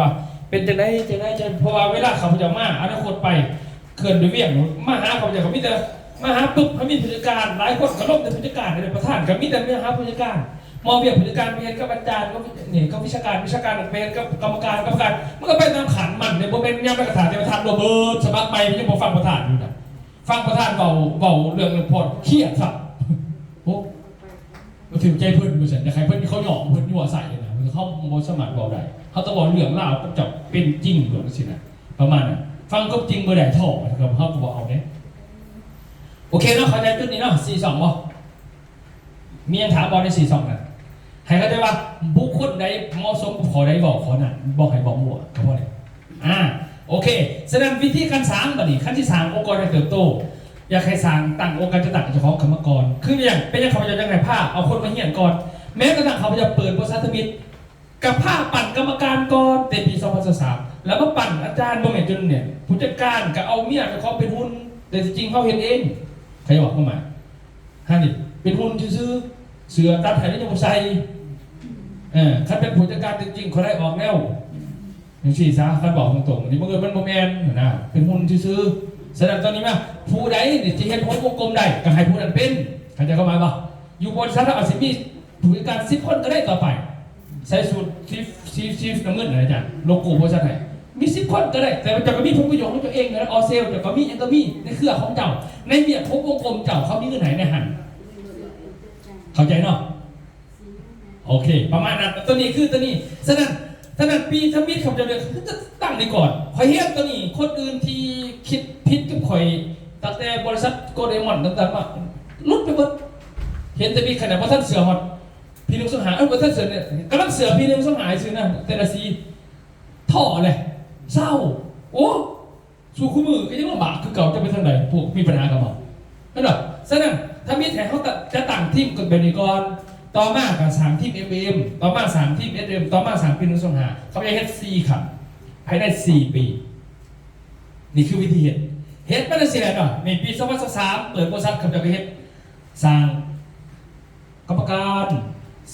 ວ່າເປັນຈັ່ງໃດ ຈັ່ງໃດ ຈັ່ງ ເພາະວ່າເວລາຂ້າພະເຈົ້າມາອະນາຄົດໄປເຂື່ອນດ້ວຍວຽງ ມາຫາຂ້າພະເຈົ້າກໍມີແຕ່ ມາຫາປຶບ ໃຫ້ມີຜູ້ຈັດການ ຫຼາຍຄົນກໍລົງແຕ່ຜູ້ຈັດການນີ້ແຫຼະ ປະທານກໍມີແຕ່ມາຫາຜູ້ຈັດການ ມອບວຽກຜູ້ຈັດການໄປເຮັດກັບອາຈານ ກັບ ນີ້ ກັບວິຊາການ ວິຊາການໄປເຮັດກັບກຳມະການ ກຳມະການມັນກໍໄປຕາມຂັ້ນມັນເດ້ ບໍ່ແມ່ນຍາມໃດກໍຕາມແຕ່ປະທານລົງເບີດສະໝັກໃໝ່ ຍັງບໍ່ຟັງປະທານຢູ່ນະ ຟັງປະທານເວົ້າ ເວົ້າເລື່ອງພອດຄຽດຊ້ຳ ໂອ້ ບໍ່ຖືກໃຈເພິ່ນວ່າຊັ້ນ ຢາກໃຫ້ເພິ່ນ ເຂົາຍ້ອງເພິ່ນຍົວໃສ່ນະ ເຮົາບໍ່ສາມາດເວົ້າໄດ້ ເຮົາຕ້ອງເວົ້າເລື່ອງລາວກັບເຈົ້າເປັນຈິງໂລດ ຈັ່ງຊີ້ນະ ປະມານນັ້ນ ຟັງຄວາມຈິງບໍ່ໄດ້ ທໍ້ ເຮົາກໍບໍ່ເອົາເດ້ ໂອເຄເນາະ ເຂົ້າໃຈຈຸດນີ້ເນາະ ສີ່ຊ່ອງບໍ່? ມີຫຍັງຖາມບໍ່ໃນສີ່ຊ່ອງນັ້ນ ໃຫ້ເຂົ້າໃຈວ່າບຸກຄົນໃດເໝາະສົມກັບຂໍ້ໃດເວົ້າຂໍ້ນັ້ນ ບໍ່ໃຫ້ເວົ້າມົ້ວກໍພໍແລ້ວ ອາ ໂອເຄ ສະນັ້ນວິທີການສ້າງບາດນີ້ ຄັນຊິສ້າງອົງກອນໃຫ້ເຕີບໂຕ ຢາກໃຫ້ສ້າງຕັ້ງອົງການຈັດຕັ້ງເຈົ້າຂອງກຳມະກອນ ຄືຫຍັງ ເປັນຫຍັງຂ້າພະເຈົ້າຈັ່ງໃຫ້ພາເອົາຄົນມາຮຽນກ່ອນ ແມ້ກະທັ່ງຂ້າພະເຈົ້າເປີດບໍລິສັດທຳອິດ ກໍພາປັນກຳມະການກ່ອນແຕ່ປີສອງພັນຊາວສາມ ແລ້ວມາປັ້ນອາຈານ ບໍ່ແມ່ນຈົນນີ້ ຜູ້ຈັດການກໍເອົາເມຍເຈົ້າຂອງເປັນຫຸ່ນ ແຕ່ທີ່ຈິງເຮົາເຮັດເອງ ໃຜບອກເຂົ້າມາ ຫັ້ນນີ້ເປັນຫຸ່ນຊື່ໆ ເສື້ອຕັດໃຫ້ແລ້ວຍັງບໍ່ໃສ່ ເອີ ຄັນເປັນຜູ້ຈັດການຈິງໆ ຂ້ອຍໄລ່ອອກແລ້ວ ຈັ່ງຊີ້ຊະ ຄັນເວົ້າຕົງໆ ນີ້ບັງເອີນມັນບໍ່ແມ່ນຫັ້ນນະ ເປັນຫຸ່ນຊື່ໆ ສະນັ້ນຕອນນີ້ມາ ຜູ້ໃດນີ້ທີ່ເຮັດຫົວວົງກົມໄດ້ ກໍໃຫ້ຜູ້ນັ້ນເປັນ ເຂົ້າໃຈຄວາມໝາຍບໍ່? ຢູ່ບໍລິສັດເຮົາອາດຊິມີຜູ້ຈັດການສິບຄົນກໍໄດ້ຕໍ່ໄປ ໃສ່ສູດສີ ສີ ສີນ້ຳເງິນນະອາຈານ ໂລໂກ້ບໍລິສັດໃຫ້ ມີສິບຄົນກໍໄດ້ ແຕ່ວ່າເຈົ້າກໍມີຜົນປະໂຫຍດຂອງເຈົ້າເອງນະ ອອເຊລເຈົ້າກໍມີ ຫຍັງກໍມີໃນເຄືອຂອງເຈົ້າ ໃນວຽກຫົວວົງກົມເຈົ້າ ເຂົາມີເງິນໃຫ້ໃນຫັ້ນ ເຂົ້າໃຈເນາະ? ໂອເຄ ປະມານນັ້ນ ຕົວນີ້ຄືຕົວນີ້ ສະນັ້ນ ສະນັ້ນປີທຳອິດຂ້າພະເຈົ້າເລີຍຄືຈະຕັ້ງນີ້ກ່ອນ ຂ້ອຍເຮັດຕົວນີ້ ຄົນອື່ນທີ່ຄິດຜິດກັບຂ້ອຍ ຕັ້ງແຕ່ບໍລິສັດໂກລເດມອນຕ່າງໆມາ ຫຼຸດໄປເບິດ ເຫັນແຕ່ມີຂະໜາດບໍ່ທັນເຊື່ອຮອດ ປີໜຶ່ງສອງຫ້າ ເອີ ບໍ່ທັນເຊື່ອ ກຳລັງເຊື່ອປີໜຶ່ງສອງຫ້າຊື່ນະ ແຕ່ລະສີ ທໍ້ແຫຼະ ເສົ້າ ໂອ້ ສູ່ຄູ່ມື້ກໍຍັງລຳບາກຄືເກົ່າ ຈະໄປທາງໃດ ພວກມີບັນຫາກັບເຮົາ ເຫັນບໍ່? ສະນັ້ນ ທຳອິດໃຫ້ເຮົາຈະຕັ້ງທີມກັນແບບນີ້ກ່ອນ ຕໍ່ມາກໍສ້າງທີມເອັມເອັມ ຕໍ່ມາສ້າງທີມເອັສເອັມ ຕໍ່ມາສ້າງປີໜຶ່ງສອງຫ້າ ເຂົາຈະເຮັດສີ່ຂັ້ນ ພາຍໃນສີ່ປີ ນີ້ຄືວິທີເຮັດ ເຮັດມາຈັ່ງຊີ້ແຫຼະເນາະ ນີ້ປີສອງພັນຊາວສາມ ເປີດບໍລິສັດ ເຂົາເຈົ້າກໍເຮັດ ສ້າງ ກຳມະການ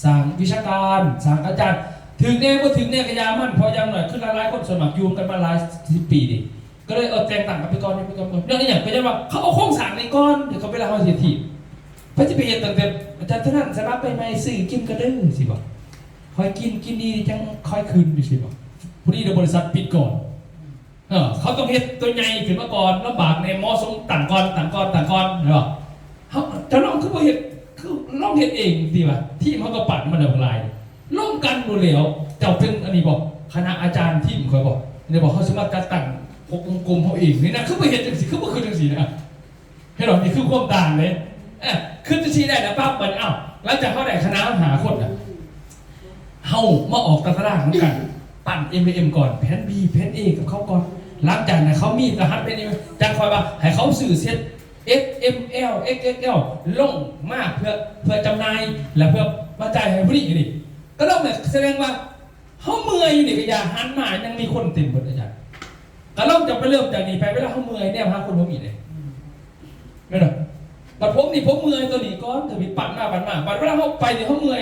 ສ້າງວິຊາການ ສ້າງອາຈານ ຖືກແດ່ບໍ່ຖືກແດ່ກໍຢ່າມັນ ເພາະຢ່າງໜ້ອຍຄືຫຼາຍໆຄົນສ່ວນມາກຢູ່ນຳກັນມາຫຼາຍສິບປີນີ້ ກໍເລີຍ ເອີ ແຕ່ງຕັ້ງກັນໄປກ່ອນ ໄປກ່ອນ ຍ້ອນອີ່ຫຍັງ ກໍຍ້ອນວ່າເຂົາເອົາໂຄງສ້າງນີ້ກ່ອນ ເຂົາເວລາເຮົາເຮັດທີມ ໃຜຊິໄປເຮັດຕັ້ງແຕ່ອາຈານເທົ່ານັ້ນສະໝັກໃໝ່ໆ ຊື້ກິນກໍເດີ ຊິບອກ ຄ່ອຍກິນ ກິນດີຈັ່ງຄ່ອຍຂຶ້ນ ຊິບອກ ພໍດີແລ້ວບໍລິສັດປິດກ່ອນ. ເອີ ເຂົາຕ້ອງເຮັດຕົວໃຫຍ່ຂຶ້ນມາກ່ອນ ລຳບາກແດ່ ເໝາະສົມ ຕັ້ງກ່ອນ ຕັ້ງກ່ອນ ຕັ້ງກ່ອນ ແມ່ນບໍ່? ເຮົາ ເຈົ້າລອງຄືບໍ່ເຮັດ ຄືລອງເຮັດເອງຕິວ່າ ທີມເຮົາກໍປັ້ນມາແລ້ວບັກຫຼາຍ ລົມກັນໂລດແລ້ວ ເຈົ້າເປັນອັນນີ້ບໍ່? ຄະນະອາຈານທີມຂ້ອຍບໍ່? ແມ່ນບໍ່? ເຮົາຊິມາຈັດຕັ້ງອົບຮົມກົມເຮົາເອງນີ້ນະ ຄືບໍ່ເຮັດຈັ່ງຊີ້ ຄືບໍ່ຄືຈັ່ງຊີ້ນະ? ເຫັນບໍ່? ນີ້ຄືຄວາມຕ່າງເດ້ ເອີ ຄືຈັ່ງຊີ້ໄດ້ລະປັບບັດ ເອົ້າ ຫຼັງຈາກເຮົາໄດ້ຄະນະຫ້າຄົນນະ ເຮົາມາອອກຕາຕະລາງນຳກັນ ປັ້ນເອັມເອັມກ່ອນ ແຜນບີ ແຜນເອ ກັບເຂົາກ່ອນ ຫຼັງຈາກນັ້ນເຂົາມີລະຫັດແຜນອີ ຈັ່ງຄ່ອຍວ່າໃຫ້ເຂົາຊື້ເຊັດ ເອສ ເອັມ ແອລ ເອັກແອລ ລົງມາເພື່ອ ເພື່ອຈຳໜ່າຍ ແລະ ເພື່ອມາຈ່າຍໃຫ້ຜູ້ນີ້ນີ້ ກໍລອງແບບສະແດງວ່າເຮົາເມື່ອຍຢູ່ນີ້ກໍຢ່າ ຫັນມາຍັງມີຄົນເຕັມເບິດອາຈານ ກໍລອງຈະໄປເລີ່ມຈາກນີ້ໄປ ເວລາເຮົາເມື່ອຍແນມຫາຄົນບໍ່ມີເດ້ ແມ່ນບໍ່? ບັດຜົມນີ້ ຜົມເມື່ອຍຕົວນີ້ກ່ອນ ເທື່ອມີປັ້ນມາ ປັ້ນມາ ບັດເວລາເຮົາໄປນີ້ເຮົາເມື່ອຍ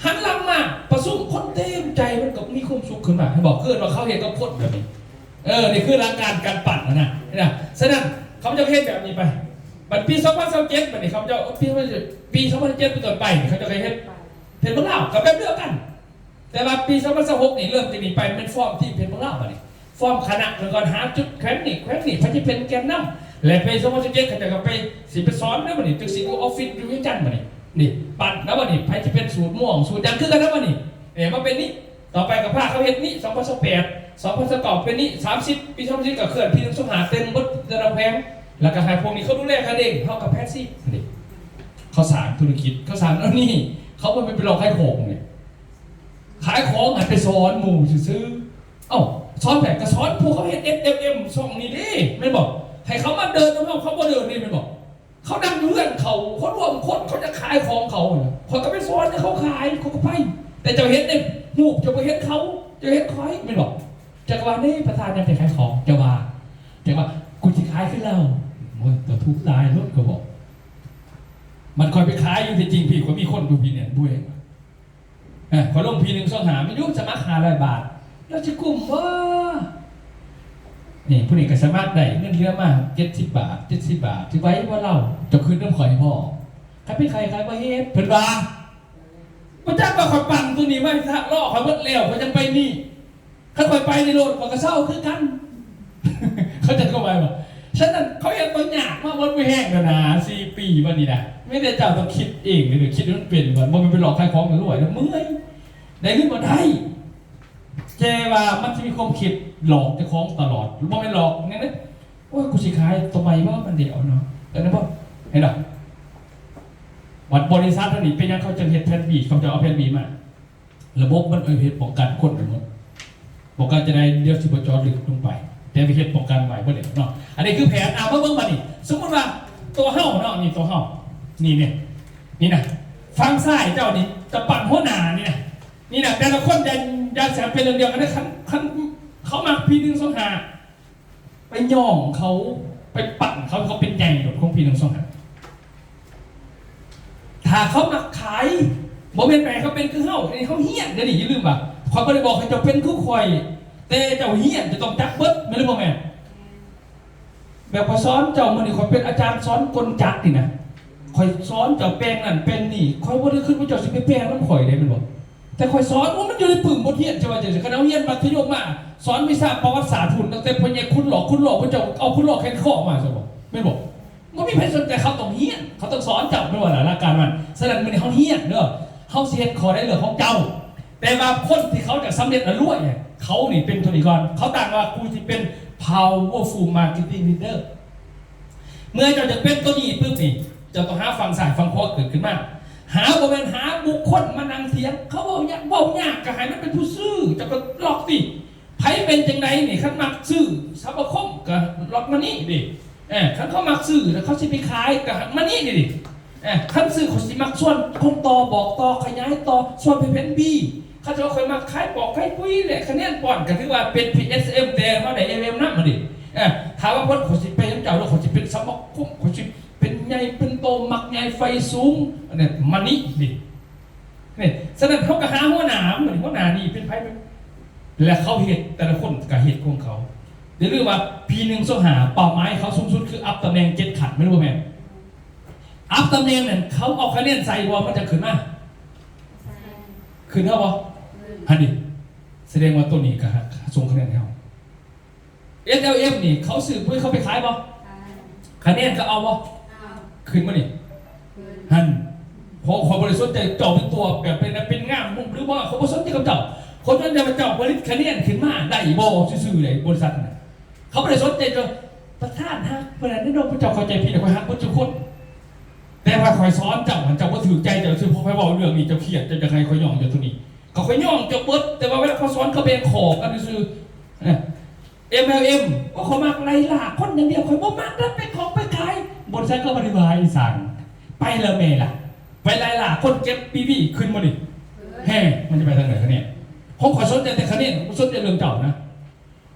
ຫັນຫຼັງມາປະຊຸມ ຄົນເຕັມໃຈ ມັນກໍມີຄວາມສຸກຂຶ້ນມາ ເຫັນບໍ່? ເອີ້ນວ່າເຂົາເຮັດກັບຄົນແບບນີ້ ເອີ ນີ້ຄືຫຼັກການການປັ້ນຫັ້ນນະ ເຫັນນະ? ສະນັ້ນ ເຂົາເຈົ້າເຮັດແບບນີ້ໄປ ບັດປີສອງພັນຊາວເຈັດ ບັດນີ້ເຂົາເຈົ້າ ປີ ປີສອງພັນຊາວເຈັດເປັນຕົ້ນໄປ ເຂົາເຈົ້າກໍເຮັດ ເຮັດເມືອງລາວ ກໍແບບດຽວກັນ ແຕ່ວ່າປີສອງພັນຊາວຫົກນີ້ ເລີ່ມຈາກນີ້ໄປ ແມ່ນຟອມທີມເຮັດເມືອງລາວ ບັດນີ້ ຟອມຄະນະ ແລ້ວກໍຫາຈຸດແຂວງນີ້ ແຂວງນີ້ ໃຜຈະເປັນແກນນຳ ແລະ ປີສອງພັນຊາວເຈັດ ເຂົາເຈົ້າກໍໄປ ຊິໄປສອນເດ້ ບັດນີ້ ຈັກຊິຢູ່ອອບຟິດຢູ່ວຽງຈັນ ບັດນີ້ ນີ້ ປັ້ນແລ້ວ ບັດນີ້ ໃຜຈະເປັນສູດມ່ວງ ສູດຫຍັງ ຄືກັນແລ້ວ ບັດນີ້ ເອີ ມາເປັນນີ້ ຕໍ່ໄປກໍພາເຂົາເຮັດນີ້ ສອງພັນຊາວແປດ ສອງພັນຊາວເກົ້າ ເປັນນີ້ ສາມສິບ ປີສອງພັນສິບ ກໍເຄື່ອນ ພີໜຶ່ງສອງຫ້າ ເຕັມເບິດແຕ່ລະແຂວງ ແລ້ວກໍໃຫ້ພວກນີ້ເຂົາດູແລກັນເອງ ເຮົາກໍແພດຊີຟ ນີ້ ເຂົາສ້າງທຸລະກິດ ເຂົາສ້າງອັນນີ້ ເຂົາບໍ່ແມ່ນໄປຫຼອກຂາຍຂອງນີ້ ຂາຍຂອງໃຫ້ໄປສອນໝູ່ຊື່ໆ ເອົ້າ ສອນໃຜ? ກໍສອນພວກເຂົາເຮັດ ເອສ ເອັມ ຊ່ອງນີ້ເດ້ ແມ່ນບໍ່? ໃຫ້ເຂົາມາເດີນນຳເຮົາ ເຂົາບໍ່ເດີນເດ້ ແມ່ນບໍ່? ເຂົານັ່ງຢູ່ເຮືອນເຂົາ ເຂົາລວມຄົນ ເຂົາຈະຂາຍຂອງເຂົາ ຂ້ອຍກໍໄປສອນໃຫ້ເຂົາຂາຍ ຂ້ອຍກໍໄປ ແຕ່ເຈົ້າເຫັນເດ້ ຮູບເຈົ້າບໍ່ເຫັນເຂົາ ເຈົ້າເຫັນຂ້ອຍ ແມ່ນບໍ່? ເຈົ້າກໍວ່າ ນີ້ປະທານຍັງໄປຂາຍຂອງ ເຈົ້າວ່າ ເຈົ້າວ່າ ກູຊິຂາຍຄືລາວ ໂອ້ຍ ເຈົ້າທຸກຕາຍໂລດ ຂ້ອຍບອກ ມັນຂ້ອຍໄປຂາຍຢູ່ ທີ່ຈິງພີ້ ຂ້ອຍມີຄົນຢູ່ພີ້ແໜ້ນບຸ້ຍ ເອີ ຂ້ອຍລົງພີໜຶ່ງສອງຫ້າ ມີຢູ່ສະໝັກຫ້າຮ້ອຍບາດ ລາວຊິກຸ້ມບໍ່? ນີ້ ຜູ້ນີ້ກໍສາມາດໄດ້ເງິນເດືອນມາເຈັດສິບບາດ ເຈັດສິບບາດ ຊິໄຫວບໍ່ລາວ? ເຈົ້າຄືນນຳຂ້ອຍພໍ້. ຄັນເປັນໃຄ ຂ້ອຍບໍ່ເຮັດ ເພິ່ນວ່າ. ບໍ່ຈັກວ່າຂ້ອຍປັ່ນຕົວນີ້ໄວ້ ຖ້າລໍ້ຂ້ອຍເບິດແລ້ວ ຂ້ອຍຈັ່ງໄປນີ້. ຄັນຂ້ອຍໄປນີ້ໂລດ ຂ້ອຍກໍເຊົາຄືກັນ. ເຂົ້າໃຈຄວາມໝາຍບໍ່? ສະນັ້ນ ເຂົາເຮັດຕົວຍາກມາໝົດມີແຮງແລ້ວນະ ສີ່ປີບັດນີ້ນະ. ມີແຕ່ເຈົ້າຕ້ອງຄິດເອງເດີ ຄິດໃຫ້ມັນເປັນກ່ອນ. ບໍ່ແມ່ນໄປຫຼອກຂາຍຂອງລວຍ ເມື່ອຍ ໄດ້ເງິນບໍ່ໄດ້. ແຕ່ວ່າມັນຊິມີຄວາມຄິດຫຼອກເຈົ້າຂອງຕະຫຼອດ ບໍ່ແມ່ນຫຼອກຫຍັງເດ້. ໂອ້ຍ ກູຊິຂາຍຕົວໃໝ່ບໍ່ ມັນດຽວເນາະ ເອີ ນັ້ນບໍ່ ເຫັນບໍ່? ບັດບໍລິສັດເຮົານີ້ ເປັນຫຍັງເຂົາຈຶ່ງເຮັດແຜນບີ ເຂົາຈະເອົາແຜນບີມາ? ລະບົບມັນເອົາເຮັດປ້ອງກັນຄົນໄປໝົດ ປ້ອງກັນຈັ່ງໃດ ດຽວຊິບໍ່ເຈາະເລິກລົງໄປ ແຕ່ໄປເຮັດປ້ອງກັນໄວ້ເບິດແລ້ວເນາະ. ອັນນີ້ຄືແຜນ. ເອົາ ມາເບິ່ງບັດນີ້ ສົມມຸດວ່າຕົວເຮົາເນາະ ນີ້ຕົວເຮົາ ນີ້ ນີ້ ນີ້ນະ ຝັ່ງຊ້າຍເຈົ້ານີ້ ຈະປັ້ນຫົວໜ້ານີ້ນະ. ນີ້ນະ ແຕ່ລະຄົນຢ່າ ຢ່າຊິເປັນເລື່ອງດຽວກັນເດີ. ຄັນ ຄັນເຂົາມັກພີໜຶ່ງສອງຫ້າ ໄປຍ້ອງເຂົາ ໄປປັ້ນເຂົາ ເຂົາເປັນໃຫຍ່ໂລດຂອງພີໜຶ່ງສອງຫ້າ. ຖ້າເຂົາມັກຂາຍ ບໍ່ແມ່ນໄປໃຫ້ເຂົາເປັນຄືເຮົາ. ອັນນີ້ເຮົາຮຽນເດ້ນີ້ ຢ່າລືມວ່າ ຂ້ອຍບໍ່ໄດ້ບອກໃຫ້ເຈົ້າເປັນຄືຂ້ອຍ ແຕ່ເຈົ້າຮຽນ ເຈົ້າຕ້ອງຈັກເບິດ ແມ່ນຫຼືບໍ່ແມ່ນ? ແບບຂ້ອຍສອນເຈົ້າມື້ນີ້ ຂ້ອຍເປັນອາຈານສອນກົນຈັກນີ້ນະ ຂ້ອຍສອນເຈົ້າແປງນັ້ນແປງນີ້ ຂ້ອຍບໍ່ໄດ້ຄິດວ່າເຈົ້າຊິໄປແປງນຳຂ້ອຍເດ້ ແມ່ນບໍ່? ແຕ່ຂ້ອຍສອນ ໂອ້ ມັນຢູ່ໃນປຶ້ມບົດຮຽນ ເຈົ້າວ່າຈັ່ງຊີ້. ຄັນເຮົາຮຽນມັດທະຍົມມາ ສອນວິຊາປະຫວັດສາດພຸ້ນ ຕັ້ງແຕ່ພໍ່ໃຫຍ່ຂຸນຫຼອກ ຂຸນຫຼອກ ພວກເຈົ້າເອົາຂຸນຫຼອກແຂນຄໍມາ ຊັ້ນບໍ່ ແມ່ນບໍ່? ບໍ່ມີໃຜສົນໃຈ ເຂົາຕ້ອງຮຽນ ເຂົາຕ້ອງສອນເຈົ້າ ແມ່ນບໍ່ລະ ຫຼັກການມັນ. ສະນັ້ນ ມື້ນີ້ເຮົາຮຽນເດີ ເຮົາຊິເຮັດຂໍ້ໃດເລື່ອງຂອງເຈົ້າ. ແຕ່ວ່າຄົນທີ່ເຂົາຈະສຳເລັດ ແລະ ລວຍ ເຂົານີ້ເປັນຕົວນີ້ກ່ອນ ເຂົາຕັ້ງວ່າ ກູຊິເປັນ powerful marketing leader. ເມື່ອເຈົ້າຈະເປັນຕົວນີ້ປຶບນີ້ ເຈົ້າຕ້ອງຫາຝັ່ງຊ້າຍຝັ່ງຂວາເກີດຂຶ້ນມາ. ຫາ ບໍ່ແມ່ນຫາບຸກຄົນມານັ່ງຖຽງ ເຂົາເວົ້າຍາກ ເວົ້າຍາກກໍໃຫ້ມັນເປັນຜູ້ຊື້ ເຈົ້າກໍລັອກຕິ. ໃຜເປັນຈັ່ງໃດນີ້ ຄັນມັກຊື້ສະມາຄົມກໍລັອກມານີ້ເດ້. ເອີ ຄັນເຂົາມັກຊື້ແລ້ວເຂົາຊິໄປຂາຍກໍມານີ້ເດ້. ເອີ ຄັນຊື້ ເຂົາຊິມັກຊວນຄົນຕໍ່ ບອກຕໍ່ ຂະຫຍາຍຕໍ່ ຊວນໄປເປັນບີ. ຄັນເຈົ້າ ຂ້ອຍມັກຂາຍປອກຂາຍປຸ໋ຍ ແລະ ຄະແນນປ້ອນ ກໍຖືວ່າເປັນ ພີເອັສເອັມ ແຕ່ເຮົາໄດ້ ເອັມເອັມ ນຳຫັ້ນເດ. ເອີ ຖ້າວ່າເພິ່ນ ຂ້ອຍຊິໄປນຳເຈົ້າ ແລ້ວຂ້ອຍຊິເປັນສະມາຄົມ ຂ້ອຍຊິເປັນໃຫຍ່ເປັນໂຕ ມັກໃຫຍ່ໄຟສູງ ອັນນັ້ນມານີ້ເດ. ນີ້ ສະນັ້ນເຮົາກໍຫາຫົວໜ້າ ມື້ນີ້ຫົວໜ້ານີ້ເປັນໃຜ ແລະ ເຂົາເຮັດ ແຕ່ລະຄົນກໍເຮັດຂອງເຂົາ. ຢ່າລືມວ່າ ປີໜຶ່ງສອງຫ້າ ເປົ້າໝາຍເຂົາສູງສຸດຄືອັບຕຳແໜ່ງເຈັດຂັ້ນ ແມ່ນຫຼືບໍ່ແມ່ນ? ອັບຕຳແໜ່ງນັ້ນ ເຂົາເອົາຄະແນນໃສ່ບໍ່ ມັນຈະຂຶ້ນມາ? ຂຶ້ນເຮົາບໍ່? ຫັ້ນດິ ສະແດງວ່າໂຕນີ້ກໍສົ່ງຄະແນນໃຫ້ເຮົາ. ເອັສແອລເອັມ ນີ້ ເຂົາຊື້ປຸ໋ຍ ເຂົາໄປຂາຍບໍ່? ຂາຍ. ຄະແນນເຂົາເອົາບໍ່? ເອົາ. ຂຶ້ນມານີ້. ຂຶ້ນ. ຫັ້ນ ເພາະຂ້ອຍບໍ່ໄດ້ສົນໃຈເຈົ້າເປັນຕົວແບບເປັນ ເປັນງາມ ຫຼືບໍ່ ຂ້ອຍບໍ່ສົນໃຈກັບເຈົ້າ. ຂ້ອຍສົນໃຈວ່າເຈົ້າຜະລິດຄະແນນຂຶ້ນມາໄດ້ບໍ່ຊື່ໆ ໃດ ບໍລິສັດນັ້ນ. ເຂົາບໍ່ໄດ້ສົນໃຈເຈົ້າ. ປະທານຮັກເພິ່ນນັ້ນເດ້ ນ້ອງ ເຈົ້າເຂົ້າໃຈຜິດ. ຂ້ອຍຮັກເບິດທຸກຄົນ ແຕ່ວ່າຂ້ອຍສອນເຈົ້າ ເຈົ້າບໍ່ຖືກໃຈເຈົ້າຊື່ ເພາະຂ້ອຍເວົ້າເລື່ອງນີ້ ເຈົ້າຄຽດ ເຈົ້າຢາກໃຫ້ຂ້ອຍຍ້ອງເຈົ້າໂຕນີ້. ກໍຂ້ອຍຍ້ອງເຈົ້າເບິດ ແຕ່ວ່າເວລາເຂົາສອນ ເຂົາແບ່ງຂອບກັນຊື່ໆ. ເອີ ເອັມແອລເອັມ ໂອ້ ເຂົາມັກໄລ່ລ່າຄົນຢ່າງດຽວ ຂ້ອຍບໍ່ມັກນຳ ໄປຂອບໄປຂາຍ. ບໍລິສັດກໍບໍ່ໄດ້ວ່າອີ່ຫຍັງ ໄປລະແມ່ລະ ໄປໄລ່ລ່າຄົນເກັບປີວີ ຂຶ້ນມານີ້. ແຮງ ມັນຈະໄປທາງໃດຄະແນນ? ຂອງຂ້ອຍສົນໃຈແຕ່ຄະແນນ ບໍ່ສົນໃຈເລື່ອງເຈົ້ານະ.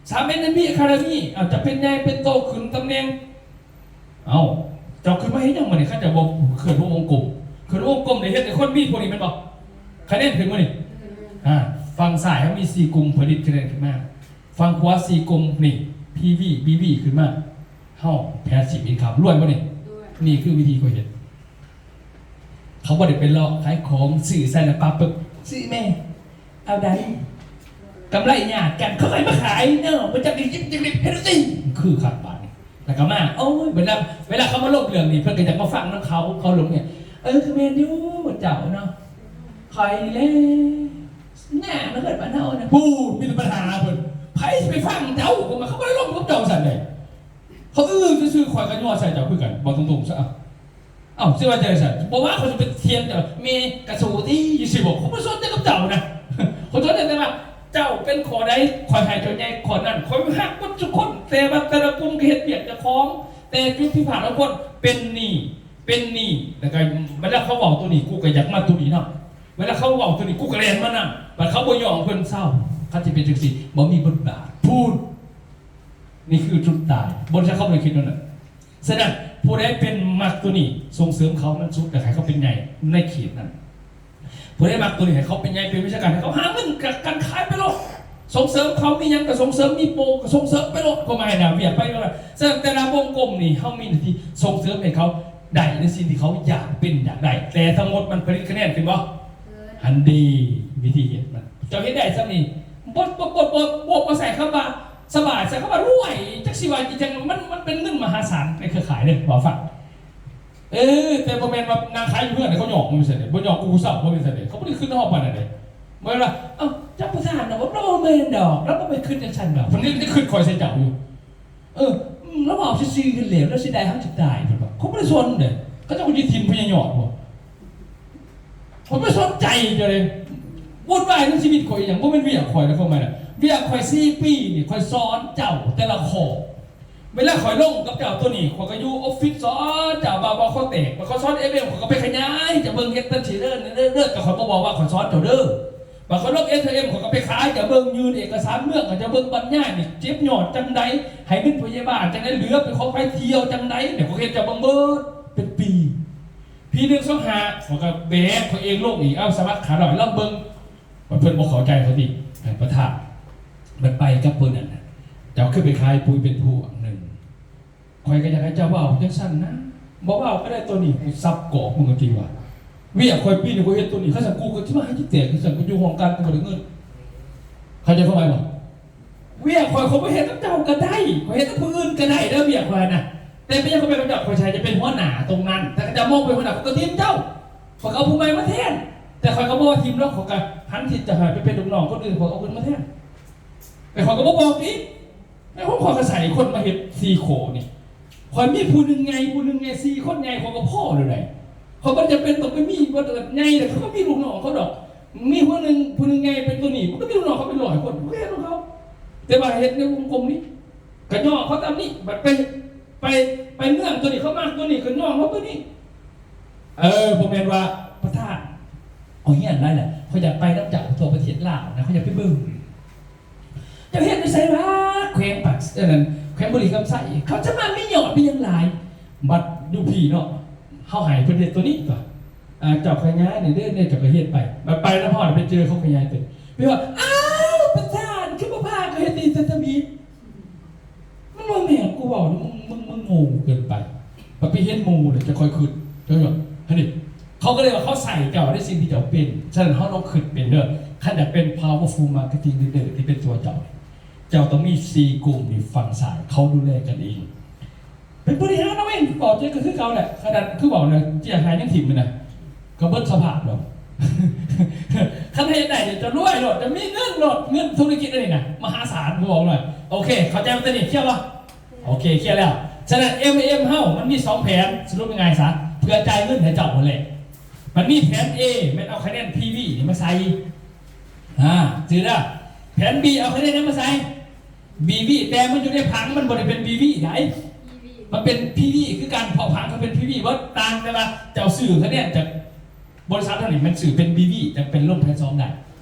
ສາມເອັນເອັນບີ Academy ອາດຈະເປັນໃຫຍ່ເປັນໂຕ ຂຶ້ນຕຳແໜ່ງ. ເອົ້າ ເຈົ້າຂຶ້ນມາເຮັດຫຍັງມານີ້? ຄັນເຈົ້າບໍ່ເຄື່ອນຫົວວົງກົມ ເຄື່ອນຫົວວົງກົມໄດ້ເຮັດໃຫ້ຄົນມີພວກນີ້ແມ່ນບໍ່? ຄະແນນຂຶ້ນມານີ້. ອ່າ ຝັ່ງຊ້າຍເຮົາມີສີ່ກຸ່ມຜະລິດຄະແນນຂຶ້ນມາ ຝັ່ງຂວາສີ່ກຸ່ມນີ້ ພີວີ ບີວີ ຂຶ້ນມາ. ເຮົາ passive income ລວຍບໍ່ນີ້? ລວຍ. ນີ້ຄືວິທີຂ້ອຍເຮັດ. ເຂົາບໍ່ໄດ້ໄປເລາະຂາຍຂອງ ຊື້ໃສ່ແລ້ວປັບປຶບ ຊື້ແມ່ ເອົາໃດ ກຳໄລຍາດກັນ ເຂົາໃຫ້ມາຂາຍເນາະ ບໍ່ຈັກໄດ້ຢິບຈັກໄດ້ເຮັດຈັ່ງຊີ້ ຄືຄັກບາດນີ້. ແລ້ວກໍມາ ໂອ້ຍ ເວລາ ເວລາເຂົາມາລົມເລື່ອງນີ້ ເພິ່ນກໍຢາກມາຟັງນຳເຂົາ ເຂົາລົມນີ້ ເອີ ກໍແມ່ນຢູ່ເຈົ້າເນາະ ຂ້ອຍນີ້ແຫຼະ ໜ້າມາເກີດບ້ານເຮົານະ ປູ້ ມີແຕ່ບັນຫາເພິ່ນ ໃຜຊິໄປຟັງເຈົ້າ ເຂົາບໍ່ໄດ້ລົມກັບເຈົ້າຊັ້ນເດ ເຂົາອື້ຊື່ໆ ຂ້ອຍກໍຍໍໃສ່ເຈົ້າຄືກັນ ເວົ້າຕົງໆຊະ. ເອົ້າ ຊິວ່າຈັ່ງໃດຊັ້ນ? ບໍ່ວ່າຂ້ອຍຊິໄປຖຽງເຈົ້າ ແມ່ກະສູຕິ ຢູ່ຊີ້ບໍ່? ຂ້ອຍບໍ່ສົນໃຈກັບເຈົ້ານະ ຂ້ອຍສົນໃຈແຕ່ວ່າເຈົ້າເປັນຂໍ້ໃດ ຂ້ອຍໃຫ້ເຈົ້າໃຫຍ່ຂໍ້ນັ້ນ. ຂ້ອຍຮັກເບິດທຸກຄົນ ແຕ່ວ່າແຕ່ລະກຸ່ມກໍເຮັດວຽກເຈົ້າຂອງ ແຕ່ຈຸດຜິດພາດຂອງຄົນ ເປັນໜີ້ ເປັນໜີ້ ແລ້ວກໍເວລາເຂົາເວົ້າໂຕນີ້ ກູກໍຢາກມາໂຕນີ້ນຳ ເວລາເຂົາເວົ້າໂຕນີ້ ກູກໍແລ່ນມານຳ ບັດເຂົາບໍ່ຍອມ ເພິ່ນເຊົາ. ຄັນຊິເປັນຈັ່ງຊີ້ ບໍ່ມີບົດບາດ ພູ້ນ ນີ້ຄືຈຸດຕາຍ ບໍ່ໃຊ່ເຂົາບໍ່ໄດ້ຄິດແນວນັ້ນ. ສະນັ້ນ ຜູ້ໃດເປັນມັກໂຕນີ້ ສົ່ງເສີມເຂົາ ມັນສຸດ ຢາກໃຫ້ເຂົາເປັນໃຫຍ່ໃນເຂດນັ້ນ. ຜູ້ໃດມັກໂຕນີ້ ໃຫ້ເຂົາເປັນໃຫຍ່ ເປັນວິຊາການ ໃຫ້ເຂົາຫາເງິນກັບການຂາຍໄປໂລດ. ສົ່ງເສີມເຂົາ ມີຫຍັງກໍສົ່ງເສີມ ມີໂປກໍສົ່ງເສີມໄປໂລດ ຄວາມໝາຍນະ ວຽກໄປໂລດ. ສະນັ້ນແຕ່ລະວົງກົມນີ້ ເຮົາມີໜ້າທີ່ສົ່ງເສີມໃຫ້ເຂົາໄດ້ໃນສິ່ງທີ່ເຂົາຢາກເປັນຢາກໄດ້ ແຕ່ທັງໝົດມັນຜະລິດຄະແນນຂຶ້ນບໍ່? ຫັ້ນເດ ວິທີເຮັດມັນ ເຈົ້າເຮັດໄດ້ສ່ຳນີ້ ບໍ່ ບໍ່ ບໍ່ ບໍ່ ບໍ່ ບໍ່ໃສ່ຄຳວ່າສະບາຍ ໃສ່ຄຳວ່າລວຍ ຈັກຊິວ່າອີ່ຫຍັງ ມັນ ມັນເປັນເງິນມະຫາສານໃນເຄືອຂ່າຍເດ້ ເວົ້າຟັງ. ເອີ ແຕ່ບໍ່ແມ່ນວ່ານາງຂາຍຢູ່ເຮືອນເຂົາຫຍອກມັນຊັ້ນເດ້ ບໍ່ຫຍອກກູເຊົາ ບໍ່ແມ່ນຊັ້ນເດ້ ເຂົາບໍ່ໄດ້ຂຶ້ນຮອດປານນັ້ນເດ້. ບໍ່ແມ່ນວ່າ ເອົ້າ ຈັກປະທານນະ ບໍ່ ບໍ່ແມ່ນດອກ ລາວບໍ່ໄປຄິດຈັ່ງຊັ້ນດອກ ເພິ່ນຍັງຄິດຄອຍໃສ່ເຈົ້າຢູ່. ເອີ ລາວເວົ້າຊື່ໆຫັ້ນແຫຼະ ລາວເສຍດາຍເຮົາຈະຕາຍ ເພິ່ນວ່າ ເຂົາບໍ່ໄດ້ສົນເດ້. ເຂົາເຈົ້າກໍຢູ່ຖິ້ມພະຍາຍອດບໍ່ ຂ້ອຍບໍ່ສົນໃຈເຈົ້າເດ້ ວຸ່ນວາຍໃນຊີວິດຂ້ອຍອີ່ຫຍັງ ບໍ່ແມ່ນວຽກຂ້ອຍນະ ຄວາມໝາຍນະ ວຽກຂ້ອຍສີ່ປີນີ້ ຂ້ອຍສອນເຈົ້າແຕ່ລະຂໍ້ ເວລາຂ້ອຍລົງກັບເຈົ້າໂຕນີ້ ຂ້ອຍກໍຢູ່ອອບຟິດສອນເຈົ້າ ບາບອຄອແຕກ ຂ້ອຍສອນເອັຟເອັມ ຂ້ອຍກໍໄປຂະຫຍາຍໃຫ້ເຈົ້າເບິ່ງ ເຮັດຕັນຊີເດີ ເດີ ເດີ ແຕ່ຂ້ອຍບໍ່ບອກວ່າຂ້ອຍສອນເຈົ້າເດີ. ບາດຂ້ອຍລົງເອັສເອັມ ຂ້ອຍກໍໄປຂາຍເຈົ້າເບິ່ງ ຍື່ນເອກະສານເມືອງໃຫ້ເຈົ້າເບິ່ງ ບັນຍາຍນີ້ເກັບຍອດຈັ່ງໃດ ໃຫ້ເງິນພະຍາບານຈັ່ງໃດ ເຫຼືອເປັນຂອງໃຜ ທ່ຽວຈັ່ງໃດ ແລ້ວຂ້ອຍເຮັດເຈົ້າເບິ່ງເບິດເປັນປີ. ປີໜຶ່ງສອງຫ້າ ຂ້ອຍກໍແບກຂ້ອຍເອງລົງອີກ ເອົາສະໝັກຂາດອຍລອງເບິ່ງ ວ່າເພິ່ນບໍ່ເຂົ້າໃຈຂ້ອຍຕິ ທ່ານປະທານ. ມັນໄປກັບເພິ່ນນັ້ນນະ ເຈົ້າຄືໄປຂາຍປຸ໋ຍເປັນພວງໜຶ່ງ ຂ້ອຍກໍຢາກໃຫ້ເຈົ້າເວົ້າຈັ່ງຊັ້ນນະ ບໍ່ເວົ້າກໍໄດ້ ໂຕນີ້ກູສັບກອກມຶງກໍຈິວ່າ ວຽກຂ້ອຍປີນີ້ ຂ້ອຍເຮັດໂຕນີ້ ຄັນຊັ້ນກູກໍຊິມາໃຫ້ຈິແຕກ ຄັນຊັ້ນກູຢູ່ຫ້ອງການ ກູບໍ່ໄດ້ເງິນ ເຂົ້າໃຈຄວາມໝາຍບໍ່? ວຽກຂ້ອຍ ຂ້ອຍບໍ່ເຮັດນຳເຈົ້າກໍໄດ້ ຂ້ອຍເຮັດນຳຜູ້ອື່ນກໍໄດ້ເດີ ວຽກຂ້ອຍນະ ແຕ່ເປັນຫຍັງຂ້ອຍເປັນນຳເຈົ້າ ຂ້ອຍຊິໃຫ້ເຈົ້າເປັນຫົວໜ້າຕົງນັ້ນ ຖ້າເຈົ້າມອງເປັນຫົວໜ້າ ຂ້ອຍກໍຖິ້ມເຈົ້າ ຂ້ອຍກໍເອົາຜູ້ໃໝ່ມາແທນ ແຕ່ຂ້ອຍກໍບໍ່ວ່າຖິ້ມດອກ ຂ້ອຍກໍຫັນທີ່ຈະໃຫ້ໄປເປັນລູກນ້ອງຄົນອື່ນ ຂ້ອຍເອົາຄົນມາແທນ ແຕ່ຂ້ອຍກໍບໍ່ບອກອີກ ໃນຫົວຂໍ້ກະໃສ່ຄົນມາເຮັດສີ່ຂໍ້ນີ້ ຂ້ອຍມີຜູ້ໜຶ່ງໃຫຍ່ ຜູ້ໜຶ່ງໃຫຍ່ ສີ່ຄົນໃຫຍ່ ຂ້ອຍກໍພໍແລ້ວໃດ໋ ຂ້ອຍບໍ່ຈຳເປັນຕ້ອງໄປມີ ບໍ່ໃຫຍ່ແລ້ວ ເຂົາກໍມີລູກນ້ອງເຂົາດອກ ມີຜູ້ໜຶ່ງ ຜູ້ໜຶ່ງໃຫຍ່ເປັນໂຕນີ້ ມັນກໍມີລູກນ້ອງເຂົາເປັນຮ້ອຍຄົນ ເຂົາກໍເຮັດຂອງເຂົາ ແຕ່ວ່າເຮັດໃນວົງກົມນີ້ ກໍຍ້ອງເຂົາຕາມນີ້ ບັດໄປ ໄປ ໄປເມືອງໂຕນີ້ ເຂົາມັກໂຕນີ້ ກໍຍ້ອງເຂົາໂຕນີ້ ເອີ ບໍ່ແມ່ນວ່າ ປະທານ ຂ້ອຍຮຽນຫຼາຍແລ້ວ ຂ້ອຍຢາກໄປນຳເຈົ້າທົ່ວປະເທດລາວນະ ຂ້ອຍຢາກໄປເບິ່ງ ເຈົ້າເຮັດຢູ່ໃສວະ? ແຂວງປາກ ອັນນັ້ນ ແຂວງບໍລິຄຳໄຊ ເຂົາຈະມາມີຍອດມີຫຍັງຫຼາຍ ບັດຢູ່ພີ້ເນາະ ເຮົາໃຫ້ເພິ່ນເຮັດໂຕນີ້ຕົວະ ອ່າ ເຈົ້າຂະຫຍາຍນີ້ເດີ ເຈົ້າກໍເຮັດໄປ ບັດໄປນຳຮອດໄປເຈີເຂົາຂະຫຍາຍໂຕນີ້ ໄປວ່າ ອ້າວ ປະທານ ຄືບໍ່ພາຂ້ອຍເຮັດນີ້ ສະຕະບີດ ມັນບໍ່ແມ່ນ ກູເວົ້າ ມຶງ ມຶງ ມຶງໂງ່ເກີນໄປ ບັດໄປເຫັນໝູ່ແລ້ວຈະຄ່ອຍຄຶດ ເຈົ້າເນາະ ຫັ້ນນີ້ ເຂົາກໍເລີຍວ່າເຂົາໃສ່ເຈົ້າໃນສິ່ງທີ່ເຈົ້າເປັນ ສະນັ້ນເຮົາຕ້ອງຄຶດເປັນເດີ ຄັນຢາກເປັນ powerful marketing leader ທີ່ເປັນຕົວເຈົ້າ ເຈົ້າຕ້ອງມີສີ່ກຸ່ມນີ້ຝັ່ງຊ້າຍ ເຂົາດູແລກັນເອງ ເປັນບໍລິຫານເອົາເອງ ບອກເຈົ້າກໍຄືເກົ່າແຫຼະ ຂະໜາດຄືເວົ້ານະ ເຈົ້າຫາຍັງຖິ້ມມັນນະ ກໍເບິດສະພາບແລ້ວ ຄັນເຮັດໄດ້ນີ້ ເຈົ້າລວຍໂລດ ເຈົ້າມີເງິນໂລດ ເງິນທຸລະກິດອັນນີ້ນະ ມະຫາສານ ກູບອກເລີຍ ໂອເຄ ເຂົ້າໃຈບໍ່? ຕົວນີ້ເຄລຍບໍ່? ໂອເຄ ເຄລຍແລ້ວ ສະນັ້ນ ເອັມເອັມ ເຮົາມັນມີສອງແຜນ ສະຫຼຸບງ່າຍໆຊະ ເພື່ອຈ່າຍເງິນໃຫ້ເຈົ້າຫັ້ນແຫຼະ ມັນມີແຜນ A ແມ່ນເອົາຄະແນນ PV ນີ້ມາໃສ່ ອ່າ ຈື່ເດີ ແຜນ B ເອົາຄະແນນຫຍັງມາໃສ່? BV ແຕ່ມັນຢູ່ໃນຜັງ ມັນບໍ່ໄດ້ເປັນ BV ໃດ ມັນເປັນ PV ຄືກັນ ເພາະຜັງເຂົາເປັນ PV ເບິດ ຕ່າງແຕ່ວ່າເຈົ້າຊື້ຄະແນນຈາກບໍລິສັດເຮົານີ້ ແມ່ນຊື້ເປັນ BV ຈັ່ງເປັນລົງແຜນສອງໄດ້